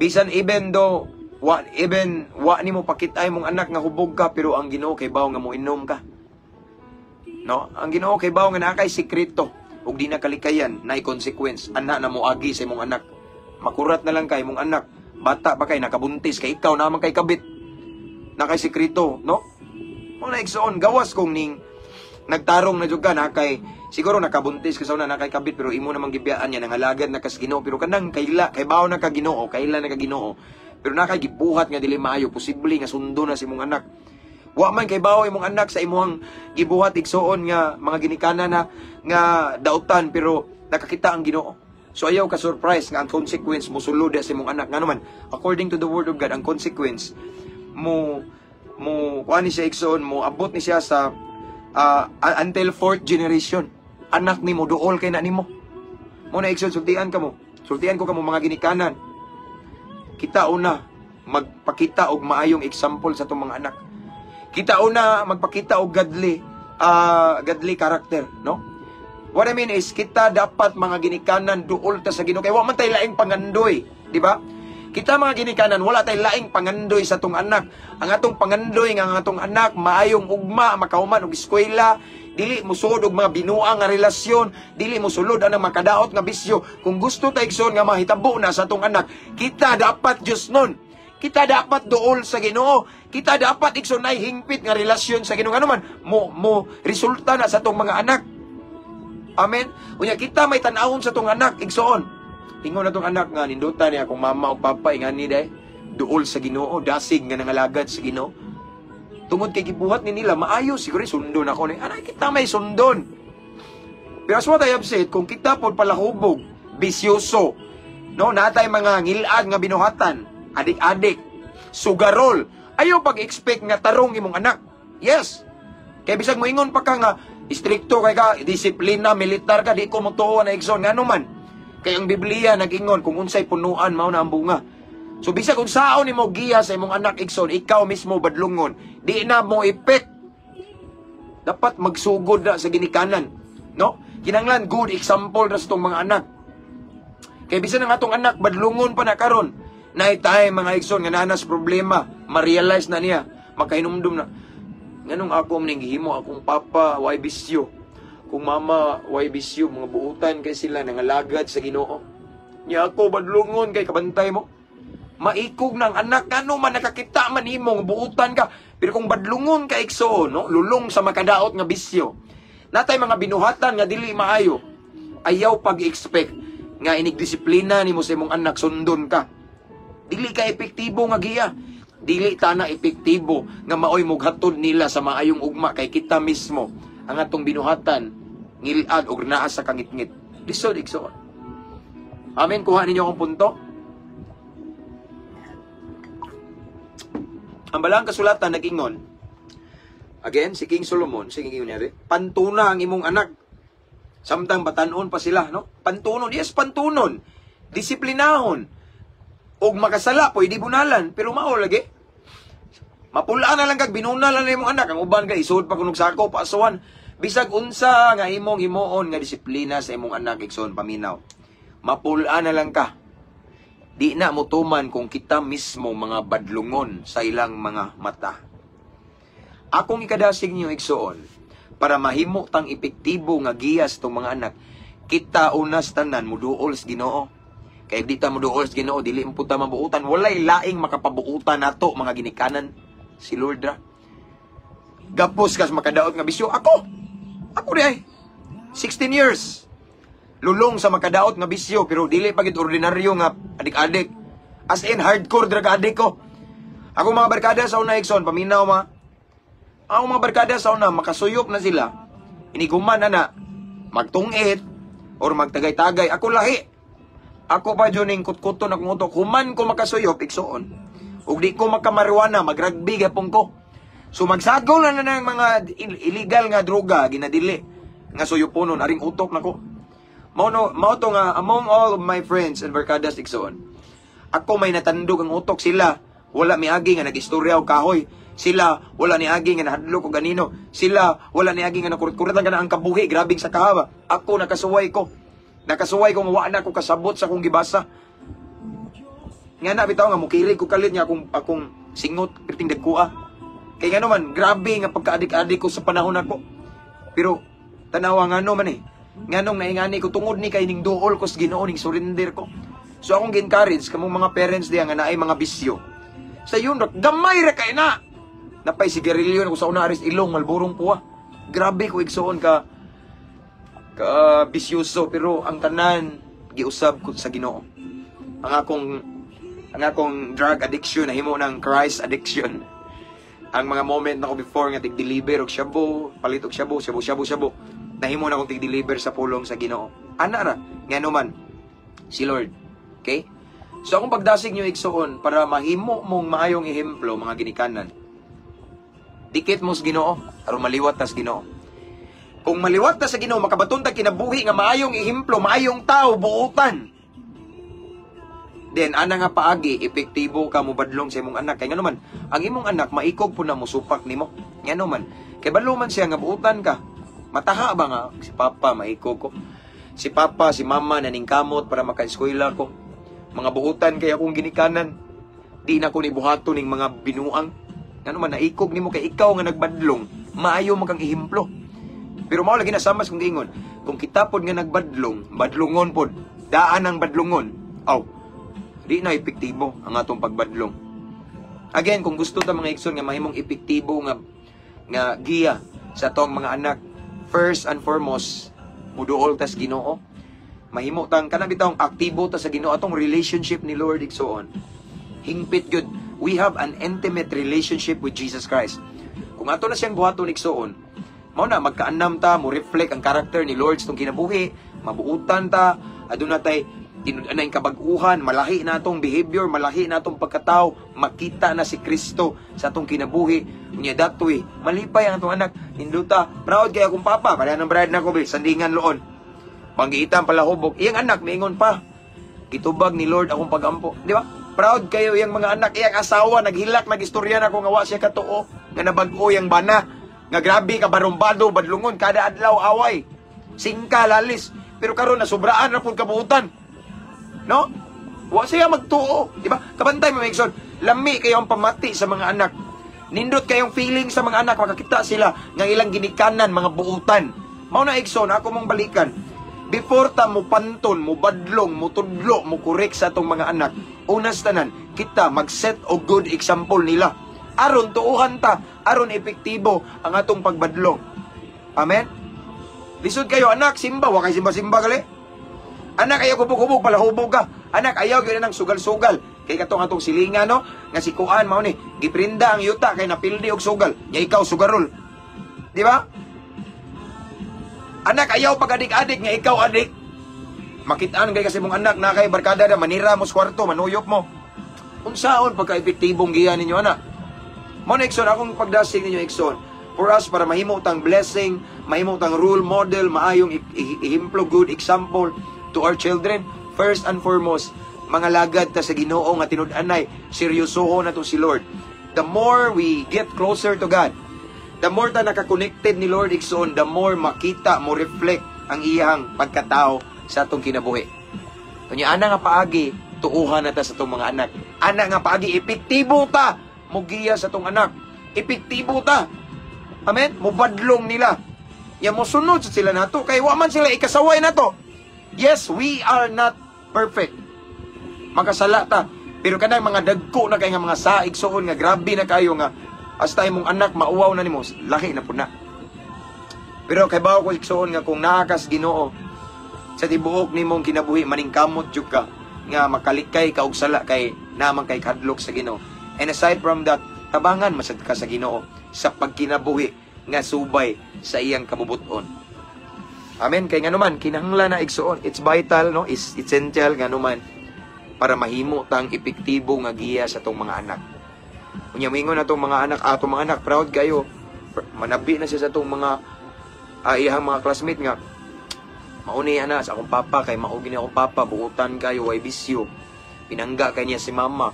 Bisan even though wa, even wa nimo pakita imong anak nga hubog ka, pero ang Ginoo kay bawo nga mo inom ka. No? Ang Ginoo kay bawo nga naa kay sikreto ug di na kalikayan naay consequence ana na moagi sa imong anak. Makurat na lang kay imong anak. Bata pa kay nakabuntis kay ikaw naman kay kabit. Na kay sikreto, no? Mo na, igsoon, gawas kung ning nagtarong na jud ka na kay siguro nakabuntis ka sa una na kay kabit, pero imo namang gibiyaan niya, nangalagad na kas Ginoo, pero kanang kaila kay bawo na ka Ginoo, kaila na ka Ginoo, pero na kay gibuhat nga dili maayo, posible nga sundo na sa imong anak. Wa man kay bawo imong anak sa imong gibuhat, igsoon, nga mga ginikanan na nga dautan, pero nakakita ang Ginoo. So ayaw ka surprise nga ang consequence mosulod sa imong anak. Ngano man, according to the word of God, ang consequence mo mo kuan ni siya, igsoon, mo abot ni siya sa until fourth generation. Anak nimo duol kay na nimo. Mo na, igsoon, sultian ka mo. Sultian ko kamo, mga ginikanan. Kita una magpakita og maayong example sa atong mga anak. Kita una magpakita og godly character, no? What I mean is, kita dapat, mga ginikanan, duol ta sa Ginoo kay wa man tay laing pangandoy, di ba? Kita mga ginikanan, wala tay laing pangandoy sa atong anak. Ang atong pangandoy nga ang atong anak maayong ugma, makahuman og eskwela, dili mosulod og mga binuang nga relasyon, dili mosulod anang makadaot nga bisyo. Kung gusto ta, igsoon, nga mahitabo na sa atong anak, kita dapat Diyos nun. Kita dapat duol sa Ginoo. Kita dapat, igsoon, ay hingpit nga relasyon sa Ginoo. Ano man, mo resulta na sa atong mga anak. Amen. Unya kita may tan-awon sa atong anak, igsoon. Ingon na tong anak nga ninduta niya akong mama o papa, ingani day duol sa Ginoo, dasig nga nangalagad sa Ginoo. Tungod kay gibuhat ni nila maayo, siguro sundon ako ni. Anay kita may sundon. Pero as what I have said, kung kita pod palahubog, bisyoso, no, natay mga ngilad nga binuhatan, adik-adik, sugarol, ayaw pag-expect nga tarong imong anak. Yes. Kay bisag moingon pa ka nga istrikto kay ka, disiplina, militar ka, di ko motuo na, igsoon. Ngano man? Kay ang Biblia nag-ingon, kung unsay punuan, mao na ang bunga. So bisag unsaon nimo giya sa imong anak, igsoon, ikaw mismo badlungon, di na mo epek. Dapat magsugod na sa ginikanan, no? Kinanglan good example ra sa tong mga anak. Kay bisan ang atong anak badlungon pa na karon, naay tay mga igsoon nga nanas problema, ma-realize na niya, makahinumdum na. Nganong ako man gihimo, akong papa way bisyo? Kung mama way bisyo, mga buutan kay sila, nangalagad sa Ginoo. Nya ako badlungon kay, kabantay mo. Maikog ng anak, ano man, nakakita man nimo nga buutan ka. Pero kung badlungon ka, igsoon, no, lulong sa makadaot nga bisyo. Natay mga binuhatan nga dili maayo. Ayaw pag-expect nga inig-disiplina nimo sa imong anak, sundon ka. Dili ka epektibo nga giya. Dili tana epektibo nga maoy mughatod nila sa maayong ugma kay kita mismo ang atong binuhatan ngilad og naa sa kangitngit. Lisod, igsoon. Amen, kuha ninyo akong punto. Ang balang kasulatan nag-ingon, again, si King Solomon, sige, ingon niya, pantuna ang imong anak. Samtang batanon pa sila, no? Pantunon, yes, pantunon. Disiplinahon. Og makasala, pwede bunalan, pero mao lagi. Mapulaan na lang kag binunal na imong anak, ang uban ka isod pa kunog sako paasuan. Bisag unsa nga imong himuon nga disiplina sa imong anak, igsoon, paminaw. Mapulaan na lang ka. Di na motuman kung kita mismo mga badlungon sa ilang mga mata. Akong ikadasig niyo, igsoon, para mahimo tang epektibo nga giyas tong mga anak, kita unas tanan muduol sa Ginoo. Kay di ta muduol sa Ginoo, dili mo ta mabuutan. Walay laing makapabuutan nato, mga ginikanan, si Lord ra. Gapos kas makadaot nga bisyo ako. Ako di ay 16 years. Lulong sa makadaot nga bisyo, pero dili pa gid ordinaryo nga adik-adik. As in hardcore drug addict ko. Ako mga barkada sa una, igsoon, paminaw ma. Ako mga barkada sa una, makasuyop na sila. Iniguman na na magtungit or magtagay-tagay. Ako lahi. Ako pa jud ning kutkuton akong utok. Human ko makasuyop, igsoon, ug di ko makamariwana, magrugby gapon ko. So magsagol na na ng mga illegal nga droga, ginadili nga suyuponon aring utok nako. Mao no, mao to nga among all of my friends and barkadas, igsoon, ako may natandog ang utok. Sila wala miagi nga nag-istorya og kahoy. Sila wala niagi nga nahadlok og ganino. Sila wala niagi nga nakurut-kurut lang kana ang kabuhi, grabing sa kahaba. Ako nakasuway ko. Nakasuway ko nga wa na ko kasabot sa akong gibasa. Nga na bitaw nga mukirig ko kalit niya akong akong singot perting dagkua. Kay ngano man, grabe nga pagkaadik-adik ko sa panahon nako. Pero tanawa ngano man eh. Nganong naingani ko tungod ni kay ning duol ko sa Ginoo, ning surrender ko. So akong gi-encourage kamong mga parents diya nga naay mga bisyo. Sa yun, gamay ra kay na. Napay sigarilyo na ko sa una aris ilong malburong puwa. Grabe ko, igsuon, ka ka bisyoso, pero ang tanan giusab ko sa Ginoo. Ang akong drug addiction nahimo ng Christ addiction. Ang mga moment nako before nga tig-deliver og shabu, palit og shabu, shabu, shabu, shabu, nahimo na akong tig-deliver sa pulong sa Ginoo. Ana ra, ngano man si Lord. Okay? So akong pagdasig niyo, igsuon, para mahimo mong maayong ehemplo, mga ginikanan. Dikit mo sa Ginoo aron maliwat ta sa Ginoo. Kung maliwat ta sa Ginoo, makabaton ta kinabuhi nga maayong ehemplo, maayong tao, buutan. Then ana nga paagi, epektibo ka mo badlong sa imong anak. Kay ngano man, ang imong anak maikog po na musupak nimo. Ngano man, kay balo man siya nga buutan ka. Mataha ba nga si papa maikog ko. Si papa, si mama naningkamot para maka-eskwela ko. Mga buutan kay akong ginikanan. Di na ko ni buhaton ning mga binuang. Ngano man, naikog nimo kay ikaw nga nagbadlong, maayo man kang ehemplo. Pero mao lagi na samas kung giingon, kung kita pod nga nagbadlong, badlungon pod, daan ang badlungon. Aw, di na epektibo ang atong pagbadlong. Again, kung gusto ta, mga igsoon, nga mahimong epektibo nga nga giya sa atong mga anak, first and foremost, muduol tas Ginoo. Mahimo tang kanang bitawng aktibo ta sa Ginoo, atong relationship ni Lord, igsoon. Hingpit gyud. We have an intimate relationship with Jesus Christ. Kung ato na siyang buhaton, igsoon, mao na magkaanam ta, mo reflect ang character ni Lord sa atong kinabuhi, mabuutan ta, aduna tay tinud-anay kabag-uhan, malahi na atong behavior, malahi na atong pagkatao, makita na si Kristo sa atong kinabuhi. Unya datoy, malipay ang atong anak, ninduta, proud kay akong papa, pareha ng brad nako be, sandingan loon. Panggiitan palahubog, iyang anak miingon pa, "Gitubag ni Lord akong pagampo." Di ba? Proud kayo iyang mga anak, iyang asawa, naghilak, nagistorya na ko nga wa siya katuo, nga nabag-o yang bana, nga grabe ka barumbado, badlungon, kada adlaw away. Singka, lalis. Pero karon na sobraan na pud kabuutan. No? Wa siya magtuo, di ba? Kabantay mo, igsoon. Lami kayo ang pamati sa mga anak. Nindot kayong feeling sa mga anak, makakita sila nga ilang ginikanan, mga buutan. Mao na, igsoon, ako mong balikan. Before ta mo panton, mo badlong, mo tudlo, mo correct sa atong mga anak, unas tanan, kita mag-set og good example nila. Aron tuuhan ta, aron epektibo ang atong pagbadlong. Amen? Lisod kayo, anak, simba, wa kay simba-simba gali. Anak, ayaw hubog-hubog, palahubog ka. Anak, ayaw gyud nang sugal-sugal. Kay katong atong silinga, no? Nga si Kuan, mao ni, giprinda ang yuta kay napildi og sugal. Nya ikaw, sugarol. Di ba? Anak, ayaw pag adik-adik nga ikaw adik. Makitaan kay kasi mong anak na kay barkada na manira mo sa kwarto, manuyop mo. Unsaon pagka-epektibong giya ninyo, anak? Mo na, igsoon, akong pagdasig ninyo, igsoon. For us, para mahimo tang blessing, mahimo tang role model, maayong ehemplo, good example to our children. First and foremost, mga lagad ta sa Ginoo nga tinud-anay, seryosohon na to si Lord. The more we get closer to God, the more ta nakakonected ni Lord, igsoon, the more makita mo reflect ang iyang pagkatao sa atong kinabuhi. Unya ana nga paagi, tuuhan na ta sa atong mga anak. Ana nga paagi, epektibo ta mugiya sa atong anak. Epektibo ta. Amen? Mubadlong nila. Ya mosunod sa sila nato kay wa man sila ikasaway nato. Yes, we are not perfect. Makasala ta. Pero kanang mga dagko na kay nga mga saig suon nga grabe na kayo nga hasta imong anak mauwaw na nimo, lahi na pud na. Pero kay bawo ko, igsuon, nga kung naa kas Ginoo sa tibuok nimong kinabuhi, maningkamot jud ka nga makalikay ka og sala kay naman kay kadlok sa Ginoo. And aside from that, tabangan masad ka sa Ginoo sa pagkinabuhi nga subay sa iyang kabubuton. Amen. Kay nganuman kinahanglan na, igsuon. It's vital, no? It's essential nganuman para mahimo tang epektibo nga giya sa atong mga anak. Unya moingon atong mga anak, atong mga anak proud kayo. Manabi na siya sa atong mga iyang mga classmate nga mauni ana sa akong papa kay mao gini akong papa, buutan kayo, way bisyo. Pinangga kay niya si mama.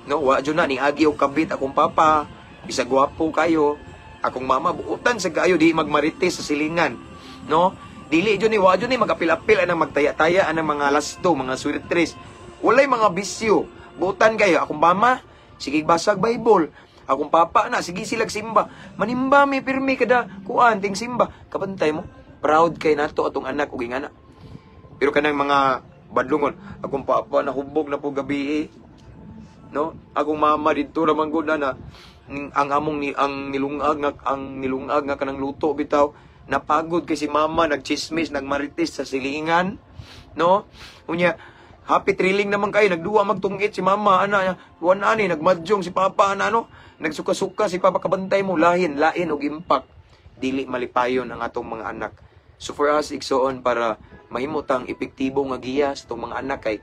No, wa jud na ni agi og kabit akong papa, bisag gwapo kayo. Akong mama buutan sa kayo, di magmarites sa silingan. No? Dili jud ni wa jud ni magapil-apil anang magtaya-taya anang mga lasto, mga sweetres. Walay mga bisyo. Buutan kayo akong mama, sige basag Bible. Akong papa na, sige silag simba. Manimba mi pirmi kada kuan ting simba. Kabantay mo. Proud kay nato atong anak ug ingana. Pero kanang mga badlungon, akong papa nahubog na po gabi eh. No? Akong mama didto ra man gud na na ang among ni ang nilungag nga kanang luto bitaw, napagod kay si mama, nagchismis, nagmarites sa silingan, no? Unya happy thrilling naman kayo, nagduwa magtungit si mama ana, wan ani nagmadyong si papa ana, no? Nagsuka-suka si papa. Kabantay mo, lahin lain og impact, dili malipayon ang atong mga anak. So for us, igsoon, para mahimo tang epektibo nga giya sa atong mga anak, kay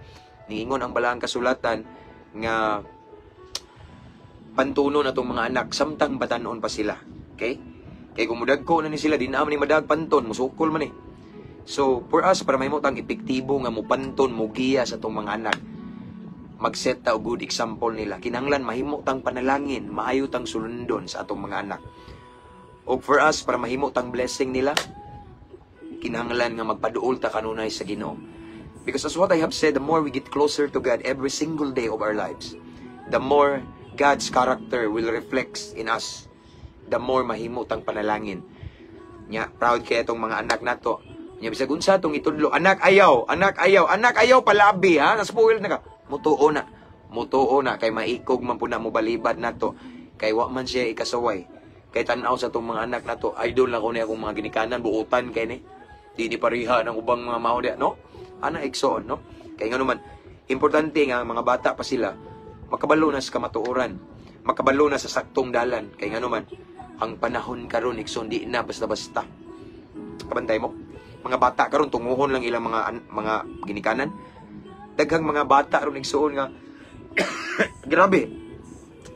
niingon ang balaang kasulatan nga pantunon atong mga anak samtang batanon pa sila. Okay? Kay kung mudagko na ni sila, di na man ni madag panton, musukol man eh. So, for us, para mahimo tang epektibo nga mupanton, mugiya sa atong mga anak, mag-set ta og good example nila. Kinahanglan mahimo tang panalangin, maayo tang sulundon sa atong mga anak. Og for us, para mahimo tang blessing nila, kinahanglan nga magpaduol ta kanunay sa Ginoo. Because as what I have said, the more we get closer to God every single day of our lives, the more God's character will reflect in us. The more mahimo tang panalangin. Nya, proud kay atong mga anak nato. Nya bisag unsa tong itudlo, "Anak, ayaw, anak, ayaw, anak, ayaw palabi ha, na-spoil na ka." Mutuo na. Mutuo na kay maikog man pud na mo balibad nato. Kay wa man siya ikasaway. Kay tan-aw sa atong mga anak nato, idol na ko ni akong mga ginikanan, buutan kay ni. Di ni pareha ng ubang mga mao diya, no? Ana, igsoon, no? Kay ngano man, importante nga mga bata pa sila, makabalo na sa kamatuoran, makabalo na sa saktong dalan. Kay ngano man, ang panahon karon, igsoon, di na basta-basta. Kabantay mo? Mga bata karon tunguhon lang ilang mga ginikanan. Daghang mga bata ron, igsoon, nga grabe.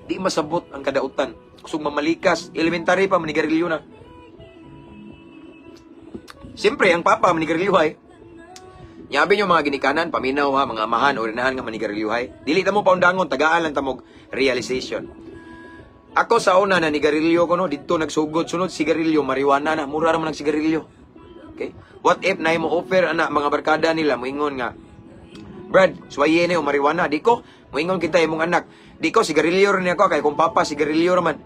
Di masabot ang kadautan. Kusog mamalikas, elementary pa manigarilyo na. Siyempre, ang papa manigarilyo. Yabi nyo mga ginikanan, paminaw ha, mga amahan o rinahan nga manigarilyohay. Dili ta mo paundangon, tagaan lang tamog realization. Ako sa una na nigarilyo ko, no, didto nagsugod sunod sigarilyo, marijuana na, mura ra man ang sigarilyo. Okay? What if na mo offer ana mga barkada nila moingon nga, "Brad, suwaye ni o marijuana," di ko moingon kita imong anak. "Di ko, sigarilyo rin ako kay kung papa sigarilyo ra man."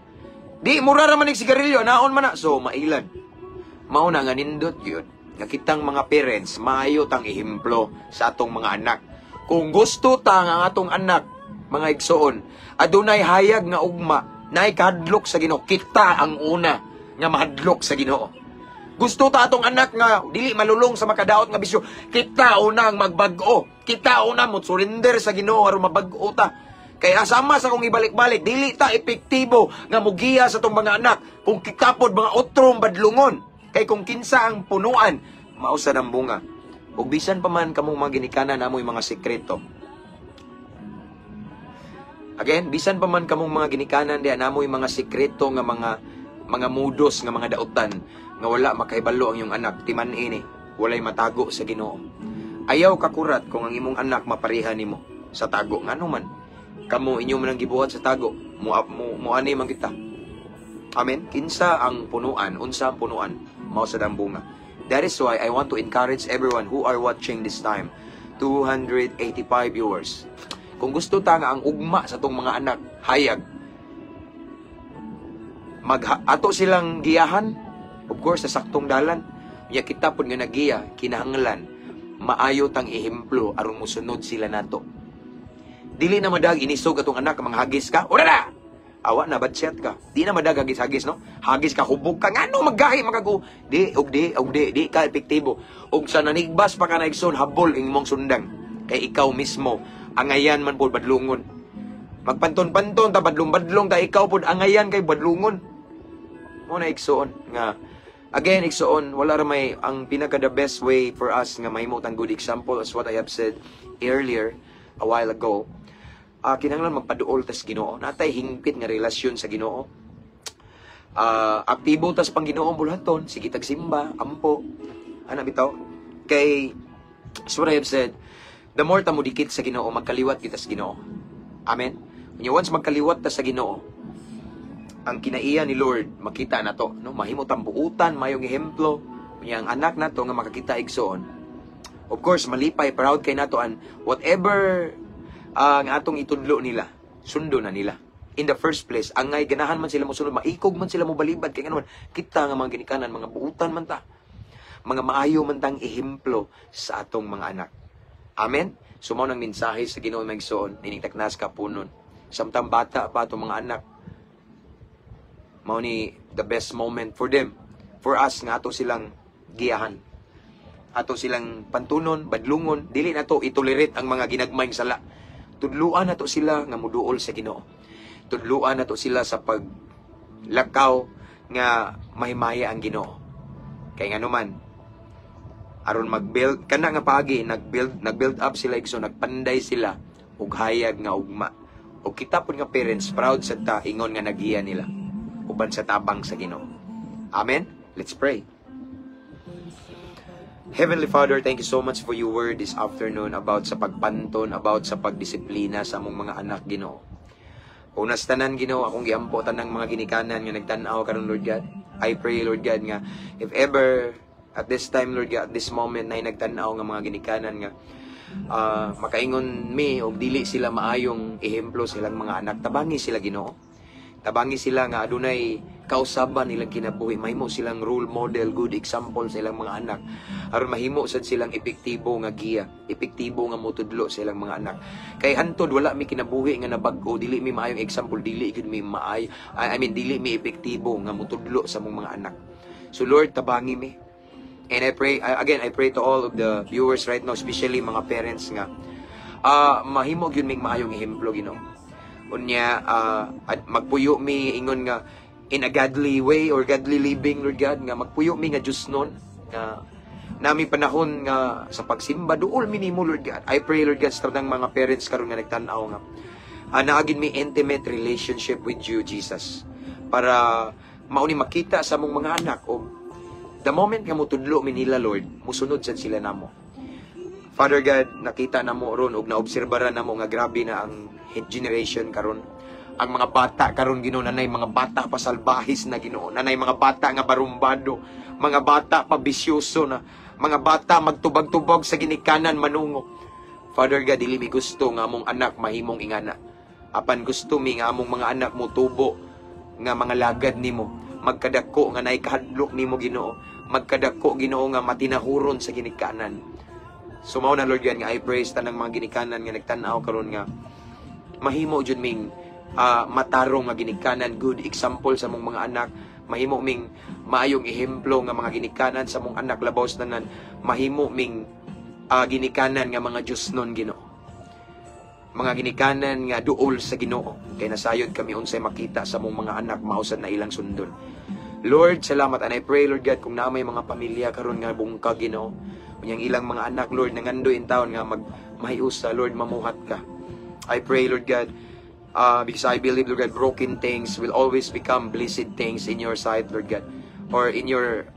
Di mura ra man ning sigarilyo, naon man na. So mailan. Mao na nga nindot yun nga kitang mga parents maayo tang ehemplo sa atong mga anak. Kung gusto ta nga ang atong anak, mga igsoon, adunay hayag nga ugma, naay kahadlok sa Ginoo, kita ang una nga mahadlok sa Ginoo. Gusto ta atong anak nga dili malulong sa makadaot nga bisyo, kita una ang magbag-o. Kita una mo surrender sa Ginoo aron mabag-o ta. Kaya sama sa kung ibalik-balik, dili ta epektibo nga mugiya sa atong mga anak kung kita pod mga otrong badlungon. Kay kung kinsa ang punuan, mao sad ang bunga. Ug bisan pa man kamong mga ginikanan namoy mga sekreto. Again, bisan pa man kamong mga ginikanan diha namoy mga sekreto nga mga mudos nga mga dautan nga wala makahibalo ang iyong anak, timan ini, walay matago sa Ginoo. Ayaw kakurat kung ang imong anak mapareha nimo sa tago. Ngano man, kamo inyo man ang gibuhat sa tago, mo ani man kita. Amen. Kinsa ang punuan, unsa ang punuan, mao sad ang bunga. That is why I want to encourage everyone who are watching this time, 285 viewers. Kung gusto ta nga ang ugma sa atong mga anak, hayag, mag ato silang giyahan, of course, sa saktong dalan. Nya kita pud nga nagiya, kinahanglan maayo tang ehemplo aron mosunod sila nato. Dili na madag inisog atong anak, manghagis ka. Ora na! Awa na bad shot ka. Di na madag hagis-hagis, no? Hagis ka, hubog ka. Ngano maggahi magago? Di og di og di di ka epektibo. Og sa nanigbas pa ka na, igsoon, habol imong sundang. Kay ikaw mismo angayan man pod badlungon. Magpanton-panton ta, badlong-badlong ta, ikaw pod angayan kay badlungon. Mo na, igsoon, nga again, igsoon, wala ra may ang pinaka the best way for us nga mahimo tang good example, as what I have said earlier a while ago. Kinahanglan magpaduol tas Ginoo. Natay hingpit nga relasyon sa Ginoo. Aktibo tas pang Ginoo bulhaton, sige tag simba, ampo. Ana bitaw. Kay as what I have said, the more ta modikit sa Ginoo, magkaliwat kita sa Ginoo. Amen. Unya once magkaliwat ta sa Ginoo, ang kinaiya ni Lord makita na to, no? Mahimo tang buutan, mayong ehemplo. Unya ang anak nato nga makakita, igsoon. Of course, malipay, proud kay nato an whatever ang atong itudlo nila, sundo na nila. In the first place, angay ganahan man sila mosunod, maikog man sila mobalibad kay ngano man kita nga mga ginikanan, mga buutan man ta. Mga maayo man tang ehemplo sa atong mga anak. Amen? So mao nang mensahe sa Ginoo, mga igsoon, nining taknas kapunon. Samtang bata pa atong mga anak, mao ni the best moment for them, for us nga ato silang giyahan. Ato silang pantunon, badlungon, dili nato itolerate ang mga ginagmayng sala. Tudluan nato sila nga muduol sa Ginoo. Tudluan nato sila sa paglakaw nga mahimaya ang Ginoo. Kay ngano man, aron mag-build kana nga paagi, nag-build up sila, igsoon, nagpanday sila og hayag nga ugma. Og kita pud nga parents, proud sad ta ingon nga nagiya nila uban sa tabang sa Ginoo. Amen. Let's pray. Heavenly Father, thank you so much for your word this afternoon about sa pagpanton, about sa pagdisiplina sa among mga anak, Ginoo. Unas tanan, Ginoo, akong giampo tanang mga ginikanan nga nagtan-aw karon, Lord God. I pray, Lord God, nga if ever at this time, Lord God, at this moment na nagtan-aw nga mga ginikanan nga makaingon mi og dili sila maayong ehemplo sa ilang mga anak, tabangi sila, Ginoo. Tabangi sila nga adunay kausaban ilang kinabuhi, mahimo silang role model, good example sa ilang mga anak. Aron mahimo sad silang epektibo nga giya, epektibo nga motudlo sa ilang mga anak. Kay hantod wala mi kinabuhi nga nabag-o, dili mi maayong example, dili gyud mi maay, I mean, dili mi epektibo nga motudlo sa among mga anak. So Lord, tabangi mi. And I pray, again, I pray to all of the viewers right now, especially mga parents nga mahimo gyud ming maayong ehemplo, Ginoo. Unya at magpuyo mi ingon nga in a godly way or godly living, Lord God, nga magpuyo mi nga Diyosnon nga nami panahon nga sa pagsimba, duol mi nimo, Lord God. I pray, Lord God, sa tanang mga parents karon nga nagtan-aw nga naa gyud mi intimate relationship with you, Jesus, para mauni makita sa among mga anak o the moment nga motudlo mi nila, Lord, musunod sad sila namo. Father God, nakita namo ron og naobserbara namo nga grabe na ang generation karon. Ang mga bata karon, Ginoo, nanay mga bata pa salbahis na, Ginoo. Nanay mga bata nga barumbado, mga bata pa bisyoso na, mga bata magtubag-tubag sa ginikanan manungo. Father God, dili mi gusto nga among anak mahimong ingana. Apan gusto mi nga among mga anak mo tubo nga mga lagad nimo, magkadako nga naay kahadlok nimo, Ginoo, magkadako, Ginoo, nga matinahuron sa ginikanan. So mao na, Lord God, nga I pray sa tanang mga ginikanan nga nagtan-aw karon nga mahimo jud ming matarong nga ginikanan, good example sa among mga anak, mahimo ming maayong ehemplo nga mga ginikanan sa among anak, labaw sa tanan mahimo ming ginikanan nga mga Diyosnon, Ginoo. Mga ginikanan nga duol sa Ginoo kay nasayod kami unsay makita sa among mga anak, mao sad na ilang sundon. Lord, salamat, and I pray, Lord God, kung naa may mga pamilya karon nga bungkag, Ginoo. Unyang ilang mga anak, Lord, nangandoy in taon nga mag mahiusa, Lord, mamuhat ka. I pray, Lord God, because I believe, Lord God, broken things will always become blessed things in your sight, Lord God, or in your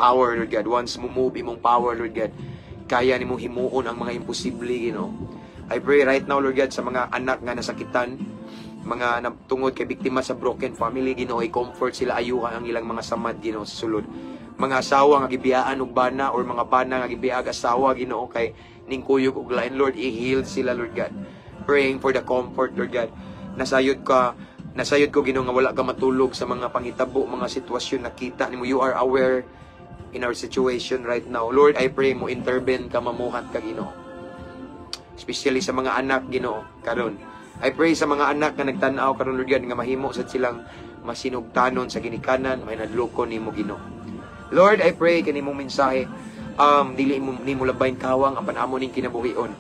power, Lord God. Once mo move imong power, Lord God, kaya nimong himuon ang mga imposible, Ginoo. I pray right now, Lord God, sa mga anak nga nasakitan, mga tungod kay biktima sa broken family, Ginoo, i-comfort sila, ayuha ang ilang mga samad, Ginoo, sa sulod. Mga asawa nga gibiyaan og bana or mga bana nga gibiag asawa, Ginoo, kay ning kuyog og lain, Lord, i-heal sila, Lord God. Praying for the comfort, Lord God. Nasayod ko, Ginoo, nga wala ka matulog sa mga panghitabo, mga sitwasyon nakita nimo. You are aware in our situation right now. Lord, I pray mo intervene ka, mamuhat ka, Ginoo. Especially sa mga anak, Ginoo, karon. I pray sa mga anak nga nagtan-aw karon, Lord God, nga mahimo sad silang masinugtanon sa ginikanan, may nadloko nimo, Ginoo. Lord, I pray kani mong mensahe dili mo nimo labayn kawang apan amo ning kinabuhion.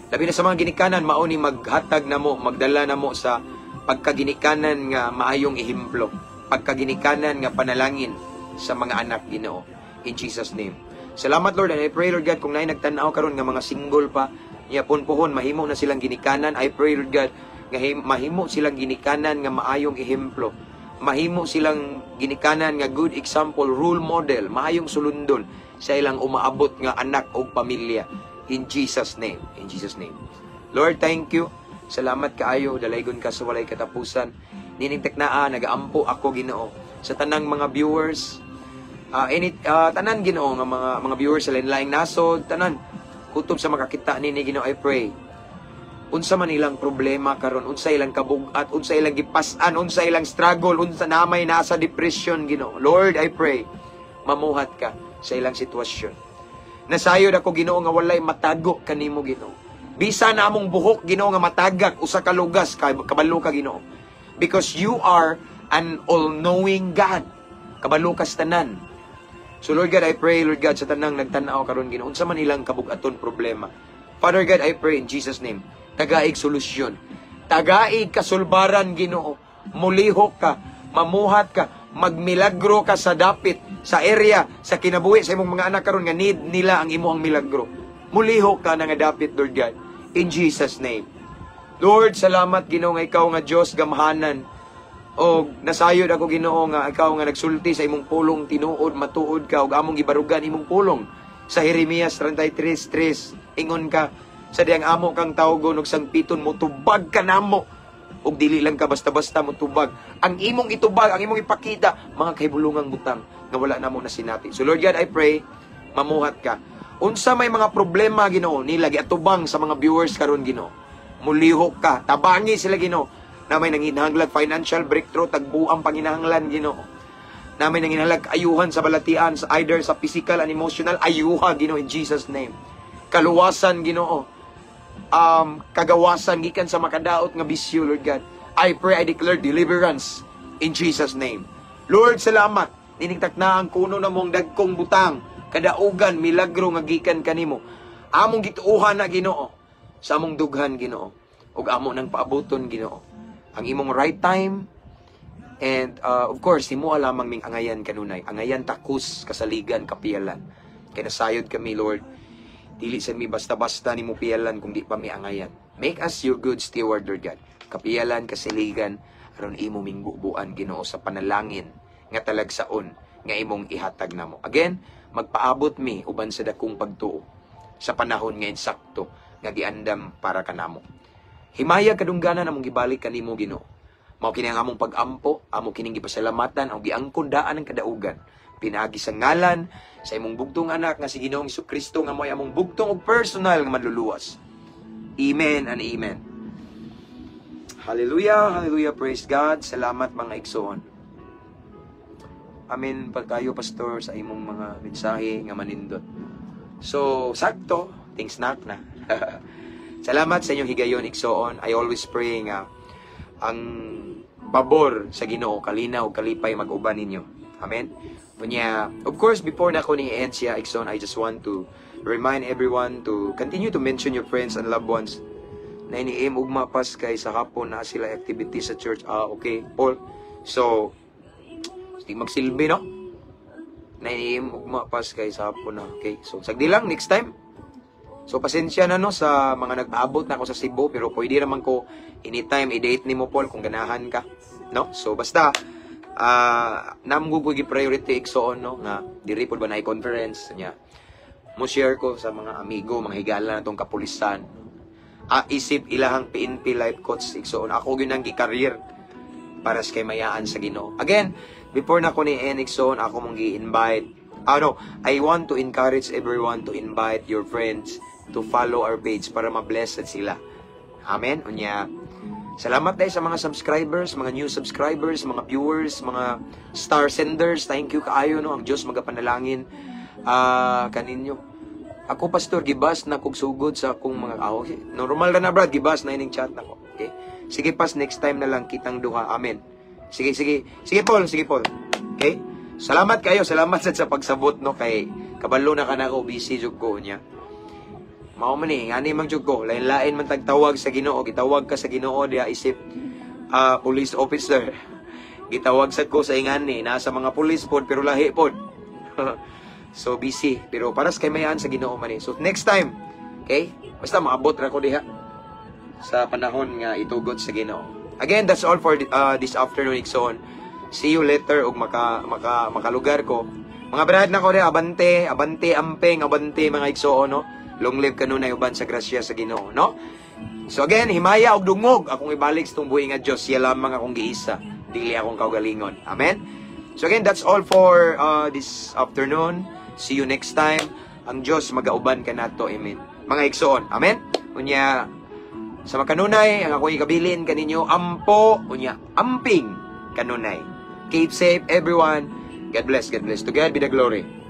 Labi na sa mga ginikanan, mao ni maghatag namo, magdala namo sa pagkaginikanan nga maayong ehemplo, pagkaginikanan nga panalangin sa mga anak, Ginoo. In Jesus' name. Salamat, Lord, and I pray, Lord God, kung naay nagtan-aw karon nga mga single pa, nya puhon mahimo na silang ginikanan, I pray, Lord God, nga mahimo silang ginikanan nga maayong ehemplo. Mahimo silang ginikanan nga good example, role model, maayong sulundon sa ilang umaabot nga anak o pamilya. In Jesus' name. In Jesus' name. Lord, thank you. Salamat kaayo, dalaygon ka sa walay katapusan. Nining teknaa, nagaampo ako, Ginoo, sa tanang mga viewers, tanan, Ginoo, nga mga viewers sa lain-laing nasod, tanan kutob sa makakita nini, Ginoo, I pray. Unsa man ilang problema karon, unsa ilang kabugat, unsa ilang gipas-an, unsa ilang struggle, unsa namay nasa depression, Ginoo. Lord, I pray, mamuhat ka sa ilang sitwasyon. Nasayod ako, Ginoo, nga walay matago kanimo, Ginoo. Bisan among buhok, Ginoo, nga matagak usa ka lugas, kabalo ka, Ginoo. Because you are an all-knowing God. Kabalo ka sa tanan. So Lord God, I pray, Lord God, sa tanang nagtan-aw karon, Ginoo, unsa man ilang kabugaton, problema. Father God, I pray in Jesus' name, tagaig solusyon. Tagaig kasulbaran, Ginoo. Mulihok ka, mamuhat ka, magmilagro ka sa dapit, sa area, sa kinabuhi sa imong mga anak karon nga need nila ang imong milagro. Mulihok ka na nga dapit, Lord God. In Jesus' name. Lord, salamat, Ginoo, nga ikaw nga Dios gamhanan. O nasayod ako, Ginoo, nga ikaw nga nagsulti sa imong pulong tinuod, matuod ka ug among gibarugan imong pulong. Sa Jeremias 33:3, ingon ka sa diyang amo kang tawgon ug sangpiton mo, tubag ka namo, ug dili lang ka basta-basta mo tubag. Ang imong itubag, ang imong ipakita, mga kahibulungang butang nga wala namo nasinati. So Lord God, I pray, mamuhat ka. Unsa may mga problema, Ginoo, nila giatubang sa mga viewers karon, Ginoo. Mulihok ka, tabangi sila, Ginoo. Na may nanginahanglag financial breakthrough, tagbuang panginahanglan, Ginoo. Na may nanginahanglag ayuhan sa balatian, sa either sa physical and emotional, ayuha, Ginoo, in Jesus' name. Kaluwasan, Ginoo, kagawasan gikan sa makadaot nga bisyo, Lord God. I pray, I declare deliverance in Jesus' name. Lord, salamat. Ninigtak na ang kuno na mong dagkong butang, kadaugan, milagro nga gikan kanimo. Among gituuhan na, Ginoo, sa among dughan, Ginoo. Ug amo nang paabuton, Ginoo. Ang imong right time, and of course, himo lamang ming angayan kanunay. Angayan takos, kasaligan, kapiyalan. Kay nasayod kami, Lord, dili sa mi basta-basta nimo piyalan kung di pa mi angayan. Make us your good steward, Lord God. Kapiyalan, kasaligan, aron imo ming bubuan, Ginoo, sa panalangin nga talagsaon nga imong ihatag namo. Again, magpaabot mi uban sa dakong pagtuo sa panahon nga insakto nga giandam para kanamo. Himaya kadungganan among gibalik kanimo, Ginoo. Mao kini ang among pag-ampo, amo kining gipasalamatan ang giangkon daan ang kadaugan. Pinaagi sa ngalan sa imong bugtong anak nga si Ginoong Kristo nga mo'y among bugtong ug personal nga manluluwas. Amen and amen. Hallelujah, hallelujah, praise God. Salamat, mga igsoon. Amen pa kayo, Pastor, sa imong mga mensahe nga manindot. So, sakto, things knock na. Salamat sa inyong higayon, igsoon. I always pray nga ang pabor sa Ginoo, kalinaw ug kalipay mag-uban ninyo. Amen. Unya, of course, before na ako ni end siya, igsoon, I just want to remind everyone to continue to mention your friends and loved ones na iniim ugma pas kay sa hapon na sila activity sa church. Ah, okay, Paul. So, di magsilbi, no? Na iniim ugma pas kay sa hapon na. Okay, so sagdi lang, next time. So, pasensya na, no, sa mga nagpaabot na ako sa Cebu, pero pwede naman ko anytime i-date nimo, Paul, kung ganahan ka, no? So basta namgo ko gi priority, igsoon, no, nga diri pod ba na conference niya. Mo share ko sa mga amigo, mga higala na tong kapulisan. Ah, isip ilahang PNP life coach, igsoon. Ako gyud ang gi-career para sa kaymayaan sa Ginoo. Again, before na ko ni end, igsoon, ako mong gi-invite. Ano, I want to encourage everyone to invite your friends to follow our page para ma-bless sila. Amen. Unya, salamat dahil sa mga subscribers, mga new subscribers, mga viewers, mga star senders. Thank you kaayo, no. Ang Diyos magapanalangin kaninyo. Ako, Pastor, gibas na kog sugod sa akong mga okay. Normal ra na, brad, gibas na ining chat nako. Okay? Sige pas, next time na lang kitang duha. Amen. Sige, sige. Sige, Paul, sige, Paul. Okay? Salamat kayo, salamat sad sa pagsabot, no, kay kabalo na ka na ako, busy jud ko niya. Mao man ni, ngani man jud ko, lain-lain man tagtawag sa Ginoo, gitawag ka sa Ginoo diha isip police officer. Gitawag sad ko sa ingani, nasa mga police pod pero lahi pod. So busy, pero para sa kaymayaan sa Ginoo man ni. So next time, okay? Basta maabot ra ko diha sa panahon nga itugot sa Ginoo. Again, that's all for this afternoon, igsoon. See you later ug maka maka makalugar ko. Mga brad na ko diha, abante, abante amping, abante mga igsoon, no. Long live kanunay uban sa grasya sa Ginoo, no? So again, himaya og dungog akong ibalik sa tong buhi nga Dios, siya lamang akong giisa, dili akong kaugalingon. Amen. So again, that's all for this afternoon. See you next time. Ang Dios magauban kanato. Amen. Mga igsoon. Amen. Unya, Sa makanunay, ang ako'y kabilin kaninyo, ampo, unya, amping kanunay. Keep safe, everyone. God bless, God bless. To God be the glory.